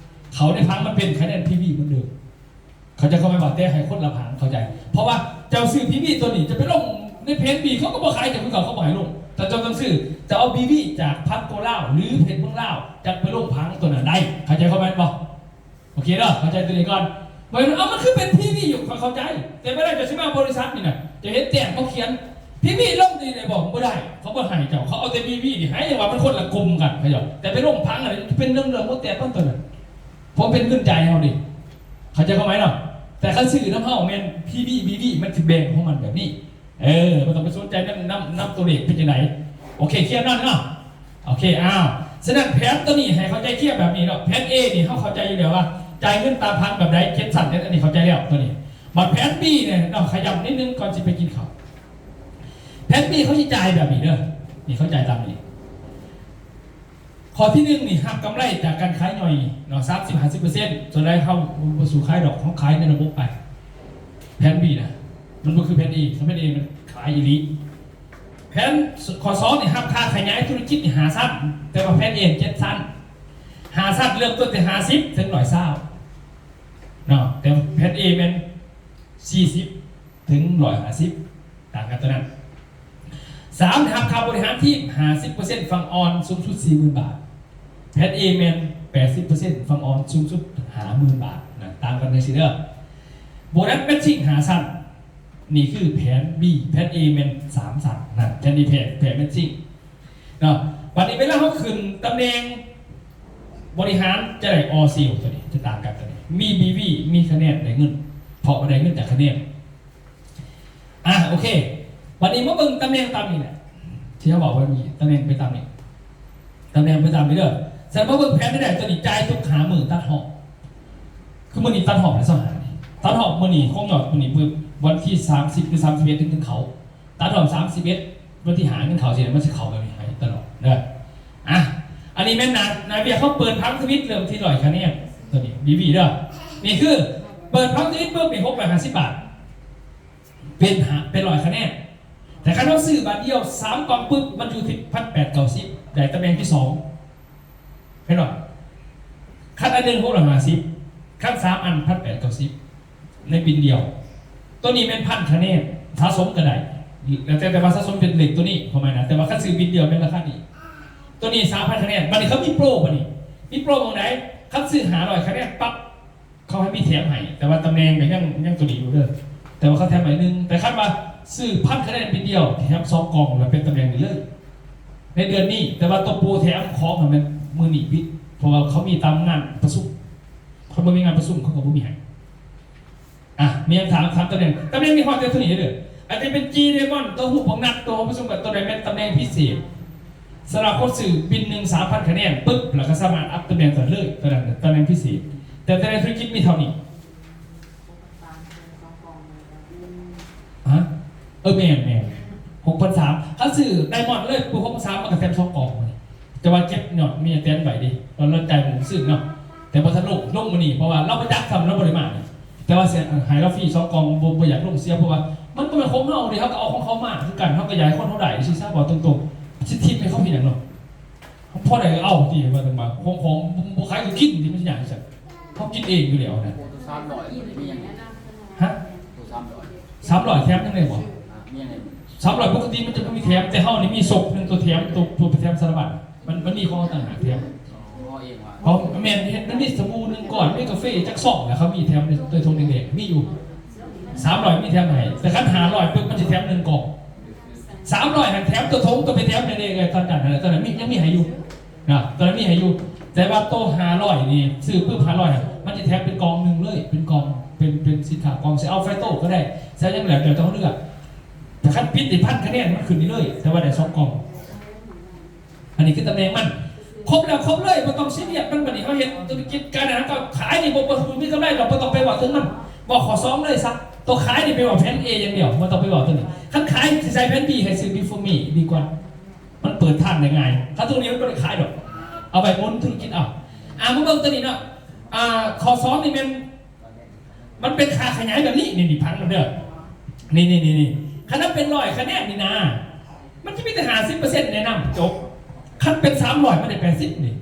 ເຂົ້າໃນຜັງມັນເປັນຄະແນນ PV ເໝືອນເດີມ ເຂົ້າໃຈຄວາມໝາຍບໍ່? ແຕ່ໃຫ້ຄົນລະຜັງ ເຂົ້າໃຈ ເພາະວ່າເຈົ້າຊື້ PV ຕົວນີ້ ຈະໄປລົງໃນແຜນ B ເຂົາກໍບໍ່ຂາຍເຈົ້າຄືເກົ່າ ເຂົາບໍ່ໃຫ້ລົງ ຖ້າເຈົ້າຕ້ອງຊື້ ຈະເອົາ BV ຈາກພັກໂກລາວ ຫຼື ເພັດເມືອງລາວ ຈະໄປລົງຜັງຕົວນັ້ນໄດ້ ເຂົ້າໃຈຄວາມໝາຍບໍ່? ໂອເຄເດີ ເຂົ້າໃຈຕົວນີ້ກ່ອນ ບໍ່ແມ່ນ ເອົ້າ ມັນຄືເປັນ PV ຢູ່ ຂ້ອຍເຂົ້າໃຈ ແຕ່ເວລາເຈົ້າຊິມາບໍລິສັດນີ້ນະ ເຈົ້າເຫັນແຈ້ງເຂົາຂຽນ PV ລົງນີ້ໄດ້ບໍ່? ບໍ່ໄດ້ ເຂົາບໍ່ໃຫ້ເຈົ້າ ເຂົາເອົາແຕ່ BV ນີ້ໃຫ້ ຢ່າວ່າມັນຄົນລະກຸ່ມກັນ ເຂົາເຈົ້າ ແຕ່ໄປລົງຜັງອັນນັ້ນເປັນເລື່ອງໆ ບໍ່ແຕກມັນຕົວນັ້ນ ເພາະເປັນເງິນຈ່າຍເຮົາເດ້ ເຂົ້າໃຈຄວາມໝາຍເນາະ ແຕ່ຄັນຊື້ນຳເຮົາແມ່ນ PV BV ມັນຊິແບ່ງຂອງມັນແບບນີ້ ເອີ ບໍ່ຕ້ອງໄປສົນໃຈນຳ ນຳ ນຳຕົວເລກເປັນຈັ່ງໃດ ໂອເຄ ເຄລຍເນາະ ເນາະ ໂອເຄ ອ້າວ ສະນັ້ນແຜນຕົວນີ້ໃຫ້ເຂົ້າໃຈເຄລຍແບບນີ້ເນາະ ແຜນ A ນີ້ເຮົາເຂົ້າໃຈຢູ່ແລ້ວວ່າ ຈ່າຍເງິນຕາມຜັງແບບໃດ ເຈັດຊັ້ນ ອັນນີ້ເຂົ້າໃຈແລ້ວຕົວນີ້ ບັດແຜນ B ນີ້ເນາະ ຂະຫຍັບນິດໜຶ່ງກ່ອນຊິໄປກິນເຂົ້າ ແຜນ B ເຂົາຊິຈ່າຍແບບນີ້ເດີ ນີ້ເຂົາຈ່າຍຕາມນີ້ ຂໍ້ທີໜຶ່ງນີ້ ຮັບກຳໄລຈາກການຂາຍຍ່ອຍເນາະ ສາມສິບ ຫ້າສິບເປີເຊັນ ສ່ວນຫຼາຍເຮົາບໍ່ສູ້ຂາຍດອກ ເຮົາຂາຍໃນລະບົບໄປ ແຜນ B ນະ ມັນບໍ່ຄືແຜນ A ຄັນແຜນ A ມັນຂາຍອີ່ຫຼີ ແຜນ ຂໍ້ສອງນີ້ ຮັບຄ່າຂະຫຍາຍທຸລະກິດນີ້ ຫ້າຊັ້ນ ແຕ່ວ່າແຜນ A ເຈັດຊັ້ນ ຫ້າຊັ້ນ ເລີ່ມຕົ້ນແຕ່ຫ້າສິບເຖິງຮ້ອຍຊາວເນາະ ແຕ່ແຜນ A ແມ່ນສີ່ສິບເຖິງຮ້ອຍຫ້າສິບ ຕ່າງກັນຕົວນັ້ນ ສາມ ຮັບຄ່າບໍລິຫານທີມ ຫ້າສິບເປີເຊັນ ຝັ່ງອ່ອນ ສູງສຸດສີ່ໝື່ນບາດ ແຜນ A ແມ່ນແປດສິບເປີເຊັນ ຝັ່ງອ່ອນ ສູງສຸດຫ້າໝື່ນບາດນະ ຕາມກັນຈັ່ງຊີ້ເດີ. ໂບນັດແມັດຊິງຫ້າຊັ້ນ ນີ້ຄືແຜນ B ແຜນ A ແມ່ນສາມຊັ້ນນະ ແຜນ B ແຜນ ແຜນແມັດຊິງເນາະ. ບັດນີ້ເວລາເຮົາຂຶ້ນຕຳແໜ່ງບໍລິຫານຈະໄດ້ All Sales ຕົວນີ້ ຈະຕ່າງກັນຕົວນີ້ ມີ BV ມີຄະແນນ ໄດ້ເງິນ ເພາະວ່າໄດ້ເງິນຈາກຄະແນນ. ອ່າ ໂອເຄ ບັດນີ້ມາເບິ່ງຕຳແໜ່ງຕາມນີ້ແຫຼະ ທີ່ເຮົາເວົ້າໄວ້ນີ້ ຕຳແໜ່ງໄປຕາມນີ້ ຕຳແໜ່ງໄປຕາມນີ້ເດີ. ສະນັ້ນມາເບິ່ງແຜນລາຍໄດ້ ຕົວນີ້ຈ່າຍທຸກຫ້າມື້ ຕັດຮອບ ຄືມື້ນີ້ຕັດຮອບໃນຊາວຫ້ານີ້ ຕັດຮອບມື້ນີ້ ຂອງຍອດມື້ນີ້ ມື້ວັນທີສາມສິບ ຫຼື ສາມສິບເອັດ ເງິນເຂົ້າ ຕັດຮອບສາມສິບເອັດ ວັນທີຫ້າເງິນເຂົ້າ ຊິ ມັນຊິເຂົ້າແບບນີ້ໃຫ້ຕະຫຼອດເດີ. ອ່ະ ອັນນີ້ແມ່ນໜ້າ ໜ້າວຽກເຮົາເປີດຜັງທຳອິດ ເລີ່ມທີ່ຮ້ອຍຄະແນນ ຕົວນີ້ BV ເດີ. ນີ້ຄືເປີດຜັງທຳອິດປຶບ ນີ້ ຫົກຮ້ອຍຫ້າສິບບາດ ເປັນຫ້າ ເປັນຮ້ອຍຄະແນນ. ແຕ່ຄັນເຮົາຊື້ບາດດຽວສາມກ່ອງປຶບ ມັນຢູ່ທີ່ພັນແປດເກົ້າສິບ ໄດ້ຕຳແໜ່ງທີສອງ ເຫັນບໍ່? ຄັນອັນໜຶ່ງ ຫົກຮ້ອຍຫ້າສິບ ຄັນສາມອັນ ພັນແປດເກົ້າສິບ ໃນບິນດຽວ. ຕົວນີ້ແມ່ນພັນຄະແນນ ສະສົມກໍໄດ້ ແລ້ວແຕ່ ແຕ່ວ່າສະສົມເປັນເລກຕົວນີ້ ຄວາມໝາຍນະ. ແຕ່ວ່າຄັນຊື້ບິນດຽວແມ່ນລາຄານີ້ ຕົວນີ້ສາມພັນຄະແນນ. ບັດນີ້ເຂົາມີໂປຣ ບັດນີ້ມີໂປຣໝ່ອງໃດ? ຄັນຊື້ຫ້າຮ້ອຍຄະແນນປັບ ເຂົາໃຫ້ມີແຖມໃຫ້ ແຕ່ວ່າຕຳແໜ່ງກໍຍັງ ຍັງຕົວນີ້ຢູ່ເດີ ແຕ່ວ່າເຂົາແຖມໃຫ້ໜຶ່ງ. ແຕ່ຄັນວ່າຊື້ພັນຄະແນນບິນດຽວ ແຖມສອງກ່ອງ ແລ້ວເປັນຕຳແໜ່ງນີ້ເລີຍໃນເດືອນນີ້. ແຕ່ວ່າຕົວໂປຣແຖມຂອງຫັ້ນແມ່ນມື້ນີ້ປິດ ເພາະວ່າເຂົາມີຕາມງານປະຊຸມ ຄັນບໍ່ມີງານປະຊຸມ ເຂົາກໍບໍ່ມີໃຫ້. ອ່ະ ມີຫຍັງຖາມ ຖາມຕຳແໜ່ງ ຕຳແໜ່ງນີ້ຮອດແຕ່ເທົ່ານີ້ເດີ. ອາດຈະເປັນ G Diamond ຕົວຮູບບັກນັດ ຕົວປະຊຸມກັນ ຕົວໃດແມ່ນຕຳແໜ່ງພິເສດ ສຳລັບຄົນຊື້ບິນໜຶ່ງສາມພັນຄະແນນປຶບ ແລ້ວກໍສາມາດອັບຕຳແໜ່ງໄດ້ເລີຍ ຕົວນັ້ນຕຳແໜ່ງພິເສດ. ແຕ່ຕຳແໜ່ງທຸລະກິດມີເທົ່ານີ້ ຮະ? ເອີ ແມ່ນໆ ຫົກພັນສາມ ຄັນຊື້ Diamond ເລີຍ ປຶບ ຫົກພັນສາມ ມັນກໍແຖມສອງກ່ອງ. ແຕ່ວ່າເກັບຍອດເມຍແຕນໄວ້ເດ້ ຕອນລາວຈ່າຍມື້ຊື່ເນາະ ແຕ່ບໍ່ທັນລົງ ລົງມື້ນີ້ ເພາະວ່າລາວບໍ່ຈັກຊ້ຳ ລາວບໍ່ໄດ້ມາ. ແຕ່ວ່າຊິໃຫ້ລາວຟຣີສອງກ່ອງ ບໍ່ ບໍ່ຢາກລົງເສຍ ເພາະວ່າມັນບໍ່ແມ່ນຂອງເຮົາເດ້ ເຮົາກໍເອົາຂອງເຂົາມາຄືກັນ ເຮົາກໍຢາກໃຫ້ຄົນເຮົາໄດ້ ຊິຊະ ເວົ້າຕົງໆ ຊິທິມໃຫ້ເຂົາເຮັດຫຍັງເນາະ? ພໍໄດ້ກໍເອົາຕິ ວ່າແຕ່ວ່າຂອງ ຂອງບໍ່ຂາຍກໍກິນຕິ ມັນຊິຍາກຫຍັງຊັ້ນ? ເຮົາກິນເອງຢູ່ແລ້ວນະ. ໂອ້ ຕົວສາມຮ້ອຍມີຫຍັງ? ຮະ? ຕົວສາມຮ້ອຍ ສາມຮ້ອຍແຖມຫຍັງແດ່ບໍ່? ອ່າ ມີຫຍັງແດ່? ສາມຮ້ອຍປົກກະຕິມັນຈະບໍ່ມີແຖມ ແຕ່ເຮົານີ້ມີສົກໜຶ່ງຕົວແຖມ ຕົວ ຕົວໄປແຖມສາລະວັດ ມັນ ມັນມີຂອງຕ່າງຫາກແຖມ. ອໍ ເຮົາເອງວ່າ ເພາະແມ່ນເຮັດ ມັນມີສະບູໜຶ່ງກ້ອນ ມີກາເຟຈັກຊອງ ແລ້ວເຂົາມີແຖມໃນ ໃນຖົງແດງໆ ມີຢູ່ ສາມຮ້ອຍມີແຖມໃຫ້ ແຕ່ຄັນຫ້າຮ້ອຍປຶບ ມັນຊິແຖມໜຶ່ງກ່ອງ. ສາມຮ້ອຍຫັ້ນແຖມຕົວຖົງ ຕົວໄປແຖມໃນເດ ຕອນນັ້ນ ຕອນນັ້ນມີ ຍັງມີໃຫ້ຢູ່ນະ ຕອນນັ້ນມີໃຫ້ຢູ່. ແຕ່ວ່າໂຕຫ້າຮ້ອຍນີ້ ຊື້ປຶບຫ້າຮ້ອຍ ມັນຊິແຖມເປັນກ່ອງໜຶ່ງເລີຍ ເປັນກ່ອງ ເປັນ ເປັນສິນຄ້າກ່ອງ ຊິເອົາໄຟໂຕ້ກໍໄດ້ ຊິເອົາຫຍັງກໍແລ້ວ ແຕ່ຕ້ອງເລືອກ. ແຕ່ຄັນປິດນີ້ ພັນຄະແນນ ມັນຂຶ້ນນີ້ເລີຍ ແຕ່ວ່າໄດ້ສອງກ່ອງ. ອັນນີ້ຄືຕຳແໜ່ງມັນ ຄົບແລ້ວຄົບເລີຍ ບໍ່ຕ້ອງຊີຣຽສ. ມັນ ບັດນີ້ເຮົາເຮັດທຸລະກິດການອາຫານ ກໍຂາຍນີ້ ບໍ່ ບໍ່ ບໍ່ມີກຳໄລດອກ ບໍ່ຕ້ອງໄປເວົ້າເຖິງມັນ. ເວົ້າຂໍ້ສອງເລີຍຊະ ຕົວຂາຍນີ້ໄປເວົ້າແຜນ A ຢ່າງດຽວ ບໍ່ຕ້ອງໄປເວົ້າຕົວນີ້. คัນຂາຍຊິໃສ່ແຜນ B ໃຫ້ຊື້ Before Me ດີກວ່າ ມັນເປີດທາງໄດ້ງ່າຍ. ຄັນຕົວນີ້ມັນບໍ່ໄດ້ຂາຍດອກ ເອົາໄວ້ໝູນທຸລະກິດເອົາ. ອ່າ ມາເບິ່ງຕົວນີ້ເນາະ ອ່າ ຂໍ້ສອງນີ້ແມ່ນ ມັນເປັນຄ່າຂະຫຍາຍແບບນີ້ ນີ້ ນີ້ ຟັງນຳເດີ ນີ້ ນີ້ ນີ້ ນີ້ ຄັນມັນເປັນຮ້ອຍຄະແນນນີ້ນາ ມັນຈະມີແຕ່ຫ້າສິບເປີເຊັນແນະນຳ ຈົບ. ຄັນເປັນສາມຮ້ອຍ ມັນໄດ້ແປດສິບນີ້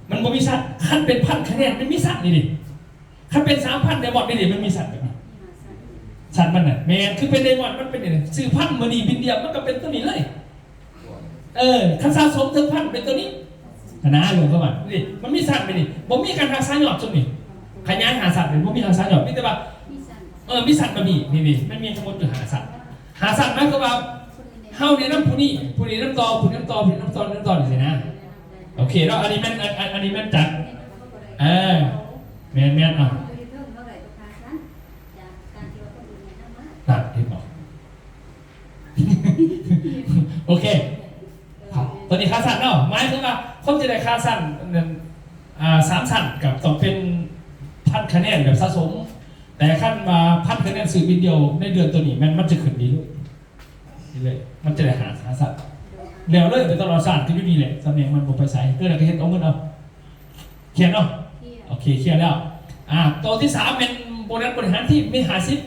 ມັນບໍ່ມີຊັ້ນ. ຄັນເປັນພັນຄະແນນ ມັນມີຊັ້ນນີ້ເດ້. ຄັນເປັນສາມພັນ ໄດມອນນີ້ເດ້ ມັນມີຊັ້ນແບບນີ້ ຊັ້ນມັນນະ ແມ່ນ ຄືເປັນໄດມອນ ມັນເປັນນີ້ ຊື້ພັນມື້ນີ້ບິນດຽວ ມັນກໍເປັນຕົວນີ້ເລີຍ. ເອີ ຄັນສະສົມເຖິງພັນເປັນຕົວນີ້ຫັ້ນນະ ລົງເຂົ້າມານີ້ ມັນມີຊັ້ນແບບນີ້ ບໍ່ມີການຮັກສາຍອດຊຸມນີ້ ຂະຫຍາຍຫ້າຊັ້ນນີ້ ບໍ່ມີຮັກສາຍອດ ມີແຕ່ວ່າ ເອີ ມີຊັ້ນແບບນີ້ ນີ້ໆ ມັນມີທັງໝົດຢູ່ຫ້າຊັ້ນ ຫ້າຊັ້ນ ໝາຍຄວາມວ່າເຮົາແນະນຳຜູ້ນີ້ ຜູ້ນີ້ນຳຕໍ່ ຜູ້ນີ້ນຳຕໍ່ ຜູ້ນີ້ນຳຕໍ່ ຜູ້ນີ້ນຳຕໍ່ ນຳຕໍ່ ຈັ່ງຊີ້ນະ. ໂອເຄເນາະ ອັນນີ້ແມ່ນ ອັນ ອັນ ອັນນີ້ແມ່ນຈັດ ເອີ ແມ່ນໆ ເອົາ ນັ້ນ ເຫັນບໍ່? ໂອເຄ ຕົວນີ້ຂາສັ້ນເນາະ ໝາຍເຖິງວ່າຄົນທີ່ໄດ້ຂາສັ້ນນັ້ນ ອ່າ ສາມຊັ້ນກໍຕ້ອງເປັນພັນຄະແນນແບບສະສົມ ແຕ່ຄັນວ່າພັນຄະແນນຊື້ບິນດຽວໃນເດືອນຕົວນີ້ ແມ່ນມັນຈະຂຶ້ນດີເລີຍ ນີ້ເລີຍ ມັນຈະໄດ້ຫ້າ ຫ້າຊັ້ນ ແລ້ວເລີຍໄປຕະຫຼອດຊາດ ກໍຢູ່ນີ້ແຫຼະ ຕຳແໜ່ງມັນບໍ່ໄປໃສ ເອີ ແລ້ວກໍເຮັດເອົາເງິນເອົາ. ເຄຍເນາະ? ເຄຍ ໂອເຄ ເຄຍແລ້ວ. ອ່າ ໂຕທີສາມແມ່ນໂບນັດບໍລິຫານທີມ ມີຫ້າສິບ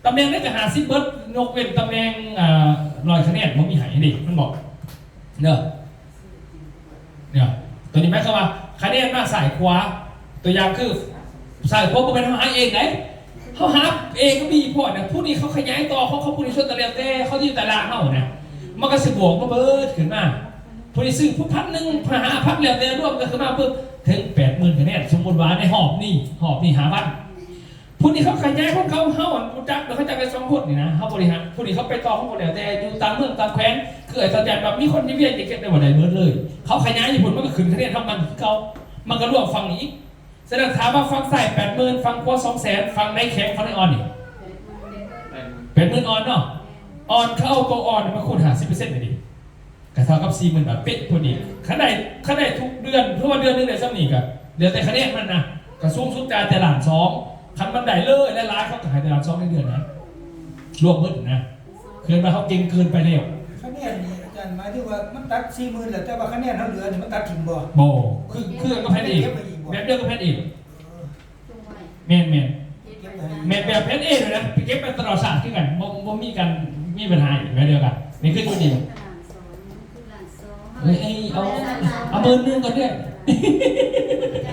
ຕຳແໜ່ງໃດກໍຫ້າສິບເບິດ ຍົກເວັ້ນຕຳແໜ່ງ ອ່າ ຮ້ອຍຄະແນນ ບໍ່ມີໃຫ້ເດ້ ມັນບອກເດີ ເນາະ. ໂຕນີ້ໝາຍຄວາມວ່າຄະແນນມາຊ້າຍຂວາ ຕົວຢ່າງຄືຊ້າຍຂວາ ບໍ່ແມ່ນເຮົາຫາເອງໃດ ເຮົາຫາ A ກັບ B ພ້ອມນະ ຜູ້ນີ້ເຂົາຂະຫຍາຍຕໍ່ຂອງເຂົາ ຜູ້ນີ້ສ່ວນກໍແລ້ວແຕ່ ເຂົາຢູ່ຕາລາງເຮົານະ ມັນກໍຊິບວກມາເບິດຂຶ້ນມາ ຜູ້ນີ້ຊື້ຜູ້ພັນໜຶ່ງ ຫ້າພັນ ແລ້ວແຕ່ລວມກັນຂຶ້ນມາປຶບ ເຖິງແປດໝື່ນຄະແນນ. ສົມມຸດວ່າໃນຮອບນີ້ ຮອບນີ້ຫ້າພັນ ຜູ້ນີ້ເຂົາຂະຫຍາຍຂອງເຂົາ ເຮົາອັນຮູ້ຈັກ ແລ້ວເຂົາຈັກໄດ້ສອງຄົນນີ້ນະ ເຮົາບໍລິຫານ. ຜູ້ນີ້ເຂົາໄປຕໍ່ຂອງເຂົາແລ້ວ ແຕ່ຢູ່ຕ່າງເມືອງຕ່າງແຂວງ ຄືອາຈານວ່າມີຄົນຢູ່ວຽງເກັບໄດ້ບໍ່ໄດ້ເໝິດເລີຍ. ເຂົາຂະຫຍາຍຢູ່ພຸ້ນ ມັນກໍຂຶ້ນຄະແນນເທົ່າມັນຄືເກົ່າ ມັນກໍລວມຝັ່ງນີ້ອີກ. ສະນັ້ນ ຖາມວ່າຝັ່ງຊ້າຍແປດໝື່ນ ຝັ່ງຂວາສອງແສນ ຝັ່ງໃນແຂງ ຝັ່ງໃນອ່ອນນີ້ ແປດໝື່ນອ່ອນເນາະ ອ່ອນ ເຂົາເອົາໂຕອ່ອນມາຄູນຫ້າສິບເປີເຊັນນີ້ ກໍເທົ່າກັບສີ່ໝື່ນບາດເປະພໍດີ. ຄັນໄດ້ ຄັນໄດ້ທຸກເດືອນ ຄືວ່າເດືອນໜຶ່ງໄດ້ສ່ຳນີ້ ກໍແລ້ວແຕ່ຄະແນນມັນນະ ກໍສູງສຸດກໍແຕ່ລ້ານສອງ. ຄັນມັນໄດ້ເລີຍຫຼາຍໆ ເຂົາກໍໃຫ້ແຕ່ລ້ານສອງໃນເດືອນນະ ລວມເບິດນະ. ຄືວ່າເຮົາເກັ່ງເກີນໄປແລ້ວ. ຄະແນນນີ້ອາຈານ ໝາຍເຖິງວ່າມັນຕັດສີ່ໝື່ນແລ້ວ ແຕ່ວ່າຄະແນນເຮົາເຫຼືອນີ້ມັນຕັດຖິ້ມບໍ່? ບໍ່ ຄື ຄືກັບແພດເອ ແບບດຽວກັບແພດເອ. ແມ່ນໆ ເກັບໄວ້ ແມ່ນແບບແພດເອເລີຍນະ ໄປເກັບໄປຕະຫຼອດຊາດຄືກັນ ບໍ່ ບໍ່ມີການມີບັນຫາອີກແບບດຽວກັນ. ນີ້ຄືຕົວນີ້ ເອີຍ ເອົາ ເອົາໝື່ນໜຶ່ງກ່ອນເດີ້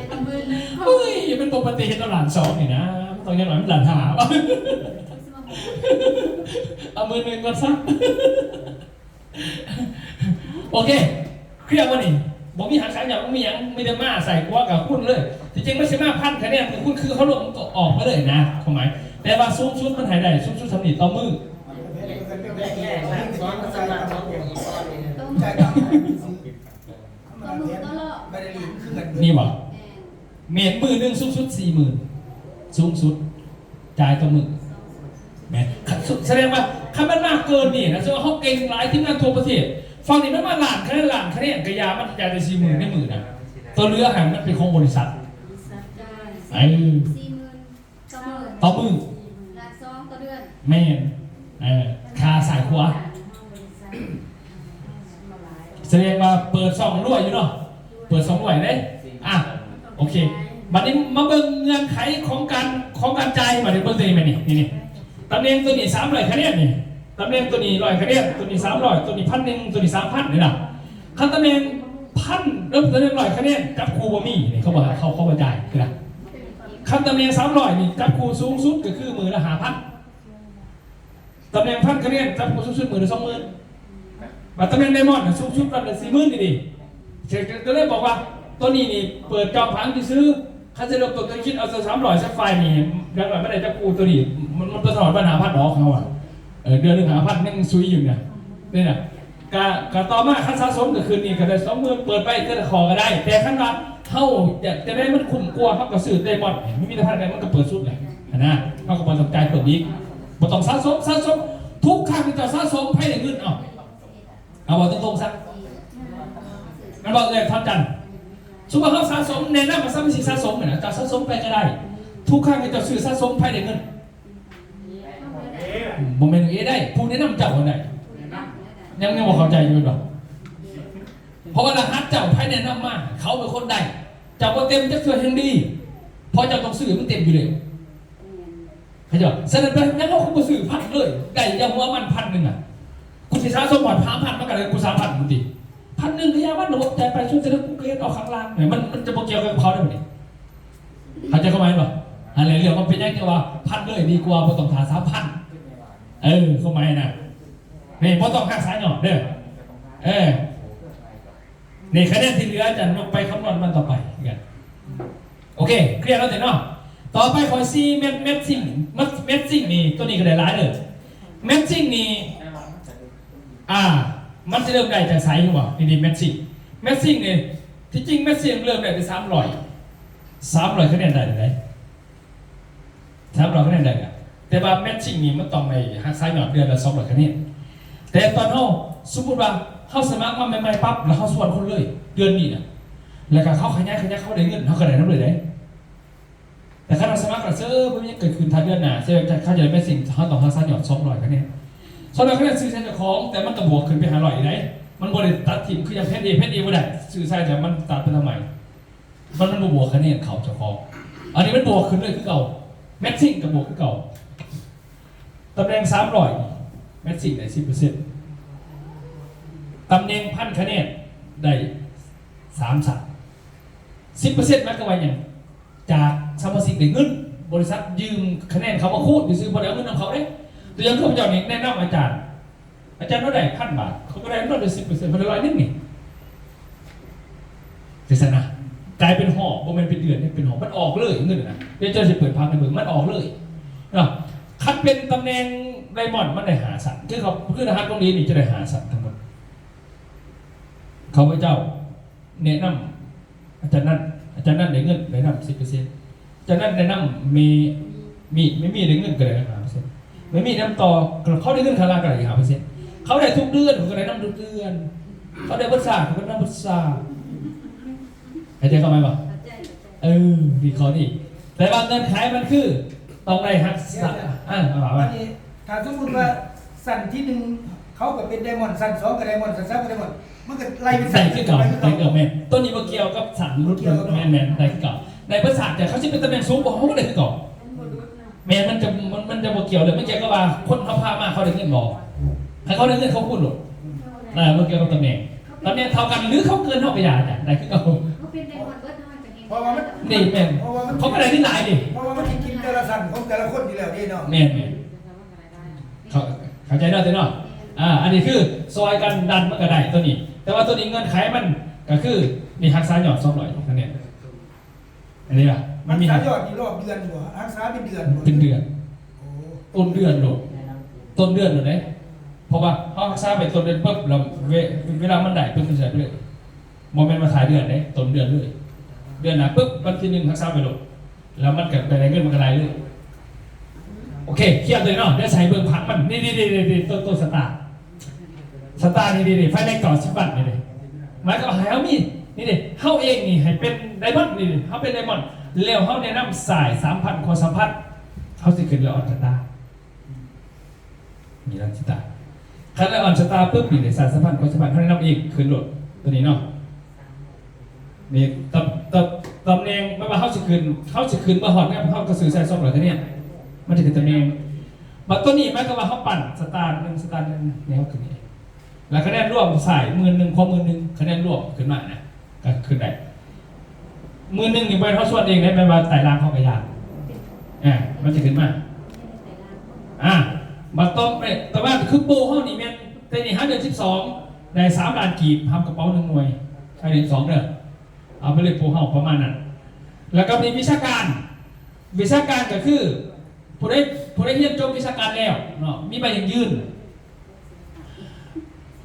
ເອົາໝື່ນໜຶ່ງ ເອີຍ ມັນບໍ່ປະຕິເຮັດເອົາລ້ານສອງນີ້ນະ ມັນຕ້ອງຢ່າງໜ້ອຍມັນລ້ານຫ້າ ເອົາໝື່ນໜຶ່ງກ່ອນຊະ. ໂອເຄ ເຄລຍບໍ່ນີ້? ບໍ່ມີຫັກສາຍຫຍັງ ບໍ່ມີຫຍັງ ມີແຕ່ມາໃສ່ຂົວກັບຄູນເລີຍ. ທີ່ຈິງມັນຊິມາພັນຄະແນນ ຄືຄູນ ຄືເຮົາລົງມັນກໍອອກມາເລີຍນະ ຄວາມໝາຍ. ແຕ່ວ່າສູງສຸດມັນໃຫ້ໄດ້ ສູງສຸດສ່ຳນີ້ຕໍ່ມື້. ຕໍ່ມື້ຕໍ່ລອບ ນີ້ບໍ່? ແມ່ນ ແມ່ນ ມື້ໜຶ່ງສູງສຸດສີ່ໝື່ນ ສູງສຸດ ຈ່າຍຕໍ່ມື້ ແມ່ນ. ສະແດງວ່າຄັນມັນມາເກີນນີ້ນະ ສົມມຸດວ່າເຮົາເກັ່ງຫຼາຍ ທີມງານທົ່ວປະເທດ ຝັ່ງນີ້ມັນມາລ້ານຄະແນນ ລ້ານຄະແນນ ກະຢ່າ ມັນຈ່າຍແຕ່ສີ່ໝື່ນໃນມື້ນະ ຕົວເຫຼືອຫັ້ນມັນເປັນຂອງບໍລິສັດ. ເອີ ສີ່ໝື່ນຕໍ່ມື້ ຕໍ່ມື້ ລ້ານສອງຕໍ່ເດືອນ ແມ່ນ. ເອີ ຄ່າສາຍຂົວ ສະແດງວ່າເປີດຊ່ອງລວຍຢູ່ເນາະ ເປີດຊ່ອງລວຍເດ້. ອ່ະ ໂອເຄ ບັດນີ້ມາເບິ່ງເງື່ອນໄຂຂອງການ ຂອງການຈ່າຍ. ບັດນີ້ເບິ່ງຕົວນີ້ແມ່ນນີ້ ນີ້ ນີ້ ຕຳແໜ່ງຕົວນີ້ສາມຮ້ອຍຄະແນນນີ້ ຕຳແໜ່ງຕົວນີ້ຮ້ອຍຄະແນນ ຕົວນີ້ສາມຮ້ອຍ ຕົວນີ້ພັນໜຶ່ງ ຕົວນີ້ສາມພັນນີ້ນະ. ຄັນຕຳແໜ່ງພັນ ແລ້ວຕຳແໜ່ງຮ້ອຍຄະແນນ ຈັບຄູ່ບໍ່ມີ ນີ້ເຂົາບໍ່ ເຂົາ ເຂົາບໍ່ຈ່າຍຄືນະ. ຄັນຕຳແໜ່ງສາມຮ້ອຍນີ້ ຈັບຄູ່ສູງສຸດກໍຄືມື້ລະຫ້າພັນ. ຕຳແໜ່ງພັນຄະແນນ ຈັບຄູ່ສູງສຸດມື້ລະສອງໝື່ນ. ບັດຕຳແໜ່ງໄດມອນນະ ສູງສຸດວັນລະສີ່ໝື່ນນີ້ເດ້. ເຊິ່ງກໍເລີຍບອກວ່າ ໂຕນີ້ນີ້ເປີດຈອງຜັງຊື່ໆ. ຄັນຊິເລີ່ມຕົ້ນ ຄັນຄິດເອົາສາມຮ້ອຍ ສາມຮ້ອຍນີ້ ຢ່າງໜ້ອຍມັນໄດ້ຈັບຄູ່ໂຕນີ້ ມັນ ມັນບໍ່ຮອດວັນຫ້າພັນດອກເຮົາອະ. ເອີ ເດືອນໜຶ່ງຫ້າພັນຍັງຊຸຍຢູ່ນະ ນີ້ນະ. ກະ ກະຕໍ່ມາຄັນສະສົມກໍຄືນີ້ກໍໄດ້ສອງໝື່ນ ເປີດໄປເທື່ອລະຂໍ້ກໍໄດ້. ແຕ່ຄັນວ່າເຮົາຢາກຈະໄດ້ມັນຄຸ້ມກວ່າ ເຮົາກໍຊື້ໄດມອນ ມັນມີແຕ່ພັນ ມັນກໍເປີດສຸດແຫຼະຫັ້ນນະ. ເຮົາກໍບໍ່ຕ້ອງຈ່າຍເພີ່ມອີກ ບໍ່ຕ້ອງສະສົມ ສະສົມ ທຸກຄັ້ງທີ່ເຈົ້າສະສົມໃຜໄດ້ເງິນ. ເອົາ ເອົາເວົ້າຕົງໆຊະ ແມ່ນບໍ່ເອື້ອຍທອນຈັນ? ສົມມຸດເຮົາສະສົມ ແນະນຳວ່າສາມາດຊິສະສົມຫັ້ນນະ ເຈົ້າສະສົມໄປກໍໄດ້. ທຸກຄັ້ງທີ່ເຈົ້າຊື້ສະສົມໃຜໄດ້ເງິນ? ບໍ່ແມ່ນເອໄດ້ ຜູ້ແນະນຳເຈົ້າຫັ້ນໄດ້. ຍັງ ຍັງບໍ່ເຂົ້າໃຈຢູ່ແມ່ນບໍ່? ເພາະວ່າລະຫັດເຈົ້າໃຜແນະນຳມາ ເຂົາເປັນຄົນໄດ້. ເຈົ້າບໍ່ເຕັມຈັກເທື່ອແຮ່ງດີ ເພາະເຈົ້າຕ້ອງຊື້ໃຫ້ມັນເຕັມຢູ່ແລ້ວ. ເຂົາເຈົ້າ ສະນັ້ນໄປ ຍັງເຮົາຄືບໍ່ຊື້ພັນເລີຍ ໄດ້ຢ່າຫົວມັນພັນໜຶ່ງນະ. ກູຊິສະສົມຮອດສາມພັນ ມັນກໍໄດ້ກູສາມພັນພຸ້ນຕິ ພັນໜຶ່ງກໍຢ່າມັນ ລະບົບຈ່າຍໄປ ສຸດທ້າຍແລ້ວກູກໍເຮັດເອົາຂ້າງລ່າງ. ມັນ ມັນຈະບໍ່ກ່ຽວກັບເຂົາໄດ້ບັດນີ້. ເຂົ້າໃຈຄວາມໝາຍບໍ່? ອັນນີ້ເລື່ອງມັນເປັນຫຍັງຈຶ່ງວ່າພັນເລີຍດີກວ່າບໍ່ຕ້ອງຖ້າສາມພັນ. ເອີ ຄວາມໝາຍນະ ນີ້ບໍ່ຕ້ອງຫັກສາຍຍອດເດີ້. ເອີ ນີ້ຄະແນນທີ່ເຫຼືອຈະຍົກໄປຄຳນວນວັນຕໍ່ໄປຄືກັນ. ໂອເຄ ເຄລຍແລ້ວຕິເນາະ. ຕໍ່ໄປຂໍ້ສີ່ ແມັດ ແມັດຊິງ ແມັດ ແມັດຊິງນີ້ ຕົວນີ້ກໍໄດ້ຫຼາຍເດີ້. ແມັດຊິງນີ້ ອ່າ ມັນຊິເລີ່ມໄດ້ຈາກໃສຮູ້ບໍ່? ນີ້ ນີ້ແມັດຊິງ ແມັດຊິງນີ້ ທີ່ຈິງແມັດຊິງເລີ່ມໄດ້ແຕ່ສາມຮ້ອຍ ສາມຮ້ອຍຄະແນນໄດ້ເລີຍ. ສາມຮ້ອຍຄະແນນໄດ້ນະ ແຕ່ວ່າແມັດຊິງນີ້ມັນຕ້ອງໄດ້ຮັກສາຍອດເດືອນລະສອງຮ້ອຍຄະແນນ. ແຕ່ຕອນເຮົາ ສົມມຸດວ່າເຮົາສະໝັກມາໃໝ່ໆປັບ ແລ້ວເຮົາຊວນຄົນເລີຍເດືອນນີ້ນະ ແລ້ວກໍເຂົາຂະຫຍາຍ ຂະຫຍາຍ ເຂົາໄດ້ເງິນ ເຮົາກໍໄດ້ນຳເລີຍເດ້. ແຕ່ຄັນເຮົາສະໝັກແລ້ວ ເຊີ ບໍ່ມີຫຍັງເກີດຂຶ້ນ ຖ້າເດືອນໜ້າ ເຂົາຈະໄດ້ແມັດຊິງ ເຮົາຕ້ອງຮັກສາຍອດສອງຮ້ອຍຄະແນນ. ສອງຮ້ອຍຄະແນນຊື້ໃສ່ເຈົ້າຂອງ ແຕ່ມັນກໍບວກຂຶ້ນໄປຫ້າຮ້ອຍອີກເດ້. ມັນບໍ່ໄດ້ຕັດຖິ້ມຄືຢ່າງແພດເອ ແພດເອບໍ່ໄດ້ ຊື້ໃສ່ແລ້ວມັນຕັດໄປທຳໄມ? ມັນ ມັນບໍ່ບວກຄະແນນເຂົາເຈົ້າຂອງ. ອັນນີ້ມັນບວກຂຶ້ນເລີຍຄືເກົ່າ ແມັດຊິງກໍບວກຄືເກົ່າ. ຕຳແໜ່ງສາມຮ້ອຍ ແມັດຊິງໄດ້ສິບເປີເຊັນ ຕຳແໜ່ງພັນຄະແນນໄດ້ສາມຊັ້ນ. ສິບເປີເຊັນໝາຍຄວາມວ່າຫຍັງ? ຈາກສະມາຊິກໄດ້ເງິນ ບໍລິສັດຢືມຄະແນນເຂົາມາຄູນຊື່ໆ ບໍ່ໄດ້ເອົາເງິນນຳເຂົາເດ້. ຕົວຢ່າງຂ້າພະເຈົ້ານີ້ແນະນຳອາຈານ ອາຈານວ່າໄດ້ພັນບາດ ເຂົາກໍໄດ້ນຳເຮົາໄດ້ສິບເປີເຊັນ ເພິ່ນໄດ້ຮ້ອຍໜຶ່ງນີ້ ຈັ່ງຊັ້ນນະ. ກາຍເປັນຫອບ ບໍ່ແມ່ນເປັນເດືອນເດ້ ເປັນຫອບ ມັນອອກເລີຍເງິນນະ. ດຽວເຈົ້າຊິເປີດຜັງໃຫ້ເບິ່ງ ມັນອອກເລີຍເນາະ. ຄັນເປັນຕຳແໜ່ງໄດມອນ ມັນໄດ້ຫ້າຊັ້ນ ຄືເຂົາ ຄືລະຫັດໂຮງຮຽນນີ້ຈະໄດ້ຫ້າຊັ້ນທັງໝົດ. ຂ້າພະເຈົ້າແນະນຳອາຈານນັນ ອາຈານນັນໄດ້ເງິນ ໄດ້ນຳສິບເປີເຊັນ ອາຈານນັນໄດ້ນຳແມ່ມີ ແມ່ມີໄດ້ເງິນກໍໄດ້ນຳຫ້າເປີເຊັນ ແມ່ມີນຳຕໍ່ ເຂົາໄດ້ເງິນຂ້າງລ່າງກໍໄດ້ອີກຫ້າເປີເຊັນ ເຂົາໄດ້ທຸກເດືອນ ຂ້ອຍກໍໄດ້ນຳທຸກເດືອນ ເຂົາໄດ້ເບິດຊາດ ຂ້ອຍກໍໄດ້ນຳເບິດຊາດ. ເຂົ້າໃຈຄວາມໝາຍບໍ່? ເອີ ວິເຄາະດີ ແຕ່ວ່າເງື່ອນໄຂມັນຄືຕ້ອງໄດ້ຮັກສາ ດຽວ ອ່າ ວ່າ ວ່າ ບາດນີ້ ຖ້າສົມມຸດວ່າຊັ້ນທີໜຶ່ງ ເຂົາກໍເປັນໄດມອນ ຊັ້ນສອງກໍໄດມອນ ຊັ້ນສາມກໍໄດມອນ ມັນກໍໄລ່ເປັນຊັ້ນ ໄດ້ຄືເກົ່າ ໄດ້ຄືເກົ່າ ແມ່ນ ໂຕນີ້ບໍ່ກ່ຽວກັບຊັ້ນຫຼຸດ ບໍ່ກ່ຽວກັບ ແມ່ນໆ ໄດ້ຄືເກົ່າ ໄດ້ເບິດຊາດ ແຕ່ເຂົາຊິເປັນຕຳແໜ່ງສູງກວ່າເຮົາກໍໄດ້ຄືເກົ່າ. ແມ່ນ ມັນຈະ ມັນ ມັນຈະບໍ່ກ່ຽວເລີຍ ມັນກ່ຽວກັບວ່າຄົນເຮົາພາມາເຂົາໄດ້ເງິນບໍ່ ຄັນເຂົາໄດ້ເງິນເຂົາຄູນໂລດ ເອີ ບໍ່ກ່ຽວກັບຕຳແໜ່ງ ຕຳແໜ່ງເທົ່າກັນ ຫຼືເຂົາເກີນເຮົາກໍຢ່າ ໄດ້ຄືເກົ່າ ເຂົາເປັນໄດມອນເບິດ ເຮົາກໍເຮັດ ເພາະວ່າມັນ ນີ້ແມ່ນ ເພາະວ່າມັນ ເຂົາກໍໄດ້ເງິນຫຼາຍນີ້ ເພາະວ່າມັນຊິກິນແຕ່ລະຊັ້ນຂອງແຕ່ລະຄົນຢູ່ແລ້ວເດ້ເນາະ ແມ່ນໆ ເຂົ້າ ເຂົ້າໃຈເນາະ ເນາະ ອ່າ ອັນນີ້ຄືຊ່ອຍກັນດັນມັນກໍໄດ້ໂຕນີ້ ແຕ່ວ່າໂຕນີ້ເງື່ອນໄຂມັນກໍຄືນີ້ ຮັກສາຍອດສອງຮ້ອຍຄະແນນ ອັນນີ້ລະ ມັນມີ ຮັກສາຍອດນີ້ຮອບເດືອນບໍ່? ຮັກສາເປັນເດືອນບໍ່? ເປັນເດືອນ ໂອ້ ຕົ້ນເດືອນໂລດ ຕົ້ນເດືອນໂລດເດ້ ເພາະວ່າເຮົາຮັກສາໄປຕົ້ນເດືອນປຶບ ແລ້ວເວ ເວລາມັນໄດ້ປຶບ ມັນຊິໄດ້ໄປເລີຍ ບໍ່ແມ່ນວ່າທ້າຍເດືອນເດ້ ຕົ້ນເດືອນເລີຍ ເດືອນໜ້າປຶບ ວັນທີໜຶ່ງຮັກສາໄປໂລດ ແລ້ວມັນກໍໄດ້ເງິນ ມັນກໍໄດ້ເລີຍ. ໂອເຄ ຄຽນເລີຍເນາະ ດຽວໃສ່ເບິ່ງຜັງມັນ ນີ້ໆໆໆ ໂຕ ໂຕສະຕາ ສະຕານີ້ເດ້ ພາຍໃນເກົ້າສິບວັນນີ້ເດ້ ໝາຍຄວາມວ່າໃຫ້ເຮົາມີ ນີ້ເດ້ ເຮົາເອງນີ້ໃຫ້ເປັນໄດມອນນີ້ເດ້ ເຮົາເປັນໄດມອນ ແລ້ວເຮົາແນະນຳສາຍສາມພັນຄວາມສຳພັນ ເຮົາຊິຂຶ້ນໄລອອນສະຕາ ມີລັກສະຕາ ຄັນໄລອອນສະຕາປຶບ ນີ້ເດ້ ສາຍສາມພັນຄວາມສຳພັນ ເຮົາແນະນຳເອງ ຂຶ້ນໂລດ ໂຕນີ້ເນາະ ນີ້ ຕຳ ຕຳ ຕຳແໜ່ງ ແມ່ນວ່າເຮົາຊິຂຶ້ນ ເຮົາຊິຂຶ້ນມາຮອດແນວ ເຮົາກໍຊື້ໃສ່ສອງຮ້ອຍຄະແນນ ມັນຈະຂຶ້ນຕຳແໜ່ງ ບັດໂຕນີ້ໝາຍຄວາມວ່າເຮົາປັ່ນສະຕາໜຶ່ງ ສະຕາໜຶ່ງ ແນວຂຶ້ນນີ້ ແລ້ວຄະແນນລວມໃສ່ໝື່ນໜຶ່ງ ຄວາມໝື່ນໜຶ່ງ ຄະແນນລວມຂຶ້ນມານະ ກໍຂຶ້ນໄດ້ ໝື່ນໜຶ່ງນີ້ບໍ່ແມ່ນເຮົາສ່ວນເອງເດ້ ແມ່ນວ່າໃຕ້ລ່າງເຮົາກໍຢ່າ ອ່າ ມັນຈະຂຶ້ນມາ ອ່າ ບັດຕໍ່ໄປ ແຕ່ວ່າຄືໂປເຮົານີ້ແມ່ນ ແຕ່ນີ້ຫາເດືອນສິບສອງ ໄດ້ສາມລ້ານກີບ ຫາກະເປົາໜຶ່ງໜ່ວຍ ໃຫ້ເດືອນສິບສອງເດີ ເອົາໄປເລີຍໂປເຮົາປະມານນັ້ນ ແລ້ວກໍມີວິຊາການ ວິຊາການກໍຄື ຜູ້ໃດ ຜູ້ໃດຮຽນຈົບວິຊາການແລ້ວເນາະ ມີໃບຢັ້ງຢືນ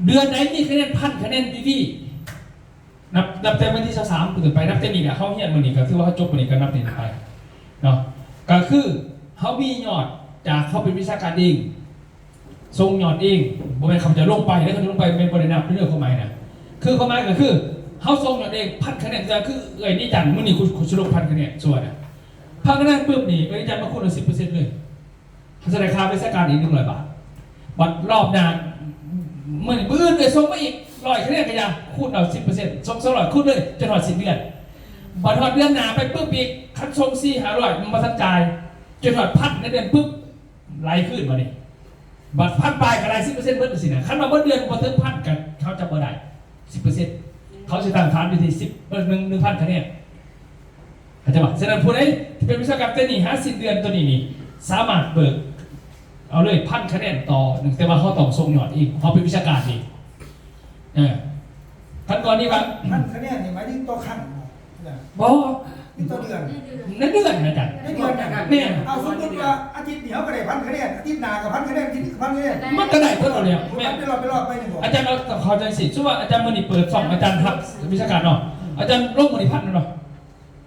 ເດືອນໃດມີຄະແນນພັນຄະແນນຟຣີໆ ນັບ ນັບແຕ່ວັນທີຊາວສາມເປັນຕົ້ນໄປ ນັບແຕ່ນີ້ແຫຼະ ເຮົາຮຽນມື້ນີ້ກໍຖືວ່າເຮົາຈົບມື້ນີ້ກໍນັບນີ້ໄປເນາະ ກໍຄືເຮົາມີຍອດຈາກເຮົາເປັນວິຊາການເອງ ສົ່ງຍອດເອງ ບໍ່ແມ່ນເຂົາເຈົ້າລົງໄປເດ້ ເຂົາເຈົ້າລົງໄປແມ່ນບໍ່ໄດ້ນັບເດີ ຄວາມໝາຍນະ ຄືຄວາມໝາຍກໍຄືເຮົາສົ່ງຍອດເອງພັນຄະແນນ ກໍຄືເອື້ອຍນີຈັນ ມື້ນີ້ຄູ ຄູຊິລົງພັນຄະແນນ ສົມມຸດນະ ພັນຄະແນນປຶບນີ້ ເອື້ອຍນີຈັນມາຄູນເອົາສິບເປີເຊັນເລີຍ ເຂົາຈະໄດ້ຄ່າວິຊາການອີກໜຶ່ງຮ້ອຍບາດ ບັດຮອບໜ້າ ມື້ ມື້ອື່ນເອື້ອຍສົ່ງມາອີກຮ້ອຍຄະແນນກໍຢ່າ ຄູນເອົາສິບເປີເຊັນ ສົ່ງສອງຮ້ອຍ ຄູນເລີຍຈົນຮອດສິ້ນເດືອນ ບັດຮອດເດືອນໜ້າໄປປຶບອີກ ຄັນສົ່ງສີ່ຫ້າຮ້ອຍ ມັນບໍ່ທັນຈ່າຍ ຈົນຮອດພັນໃນເດືອນປຶບ ໄລ່ຄືນບາດນີ້ ບັດພັນປາຍກໍໄລ່ສິບເປີເຊັນເບິດຈັ່ງຊີ້ນະ ຄັນວ່າເບິດເດືອນບໍ່ເຖິງພັນກໍເຂົາຈະບໍ່ໄດ້ສິບເປີເຊັນ ເຂົາຊິຕັ້ງຖານຢູ່ທີ່ສິບ ເອີ ໜຶ່ງ ໜຶ່ງພັນຄະແນນ ເຂົ້າໃຈບໍ່? ສະນັ້ນຜູ້ໃດທີ່ເປັນວິຊາການໂຕນີ້ ຫາສິ້ນເດືອນໂຕນີ້ນີ້ ສາມາດເບີກເອົາເລີຍພັນຄະແນນຕໍ່ໜຶ່ງ ແຕ່ວ່າເຮົາຕ້ອງສົ່ງຍອດເອງ ເຮົາເປັນວິຊາການເອງ ເອີ ຂັ້ນຕອນນີ້ວ່າ ພັນຄະແນນນີ້ໝາຍເຖິງຕໍ່ຄັ້ງບໍ່? ບໍ່ ມີຕໍ່ເດືອນ ໃນເດືອນນະອາຈານ ໃນເດືອນນະ ແມ່ນ ເອົາ ສົມມຸດວ່າອາທິດນີ້ເຮົາກໍໄດ້ພັນຄະແນນ ອາທິດໜ້າກໍພັນຄະແນນ ອາທິດນີ້ກໍພັນຄະແນນ ມັນກໍໄດ້ເບິດແລ້ວ ແມ່ນ ໄປຮອດ ໄປຮອດໄປນີ້ບໍ່? ອາຈານເອົາເຂົ້າໃຈຊີ້ ສົມມຸດວ່າອາຈານມື້ນີ້ເປີດຊ່ອງ ອາຈານຮັບວິຊາການເນາະ ອາຈານລົງມື້ນີ້ພັນແມ່ນບໍ່?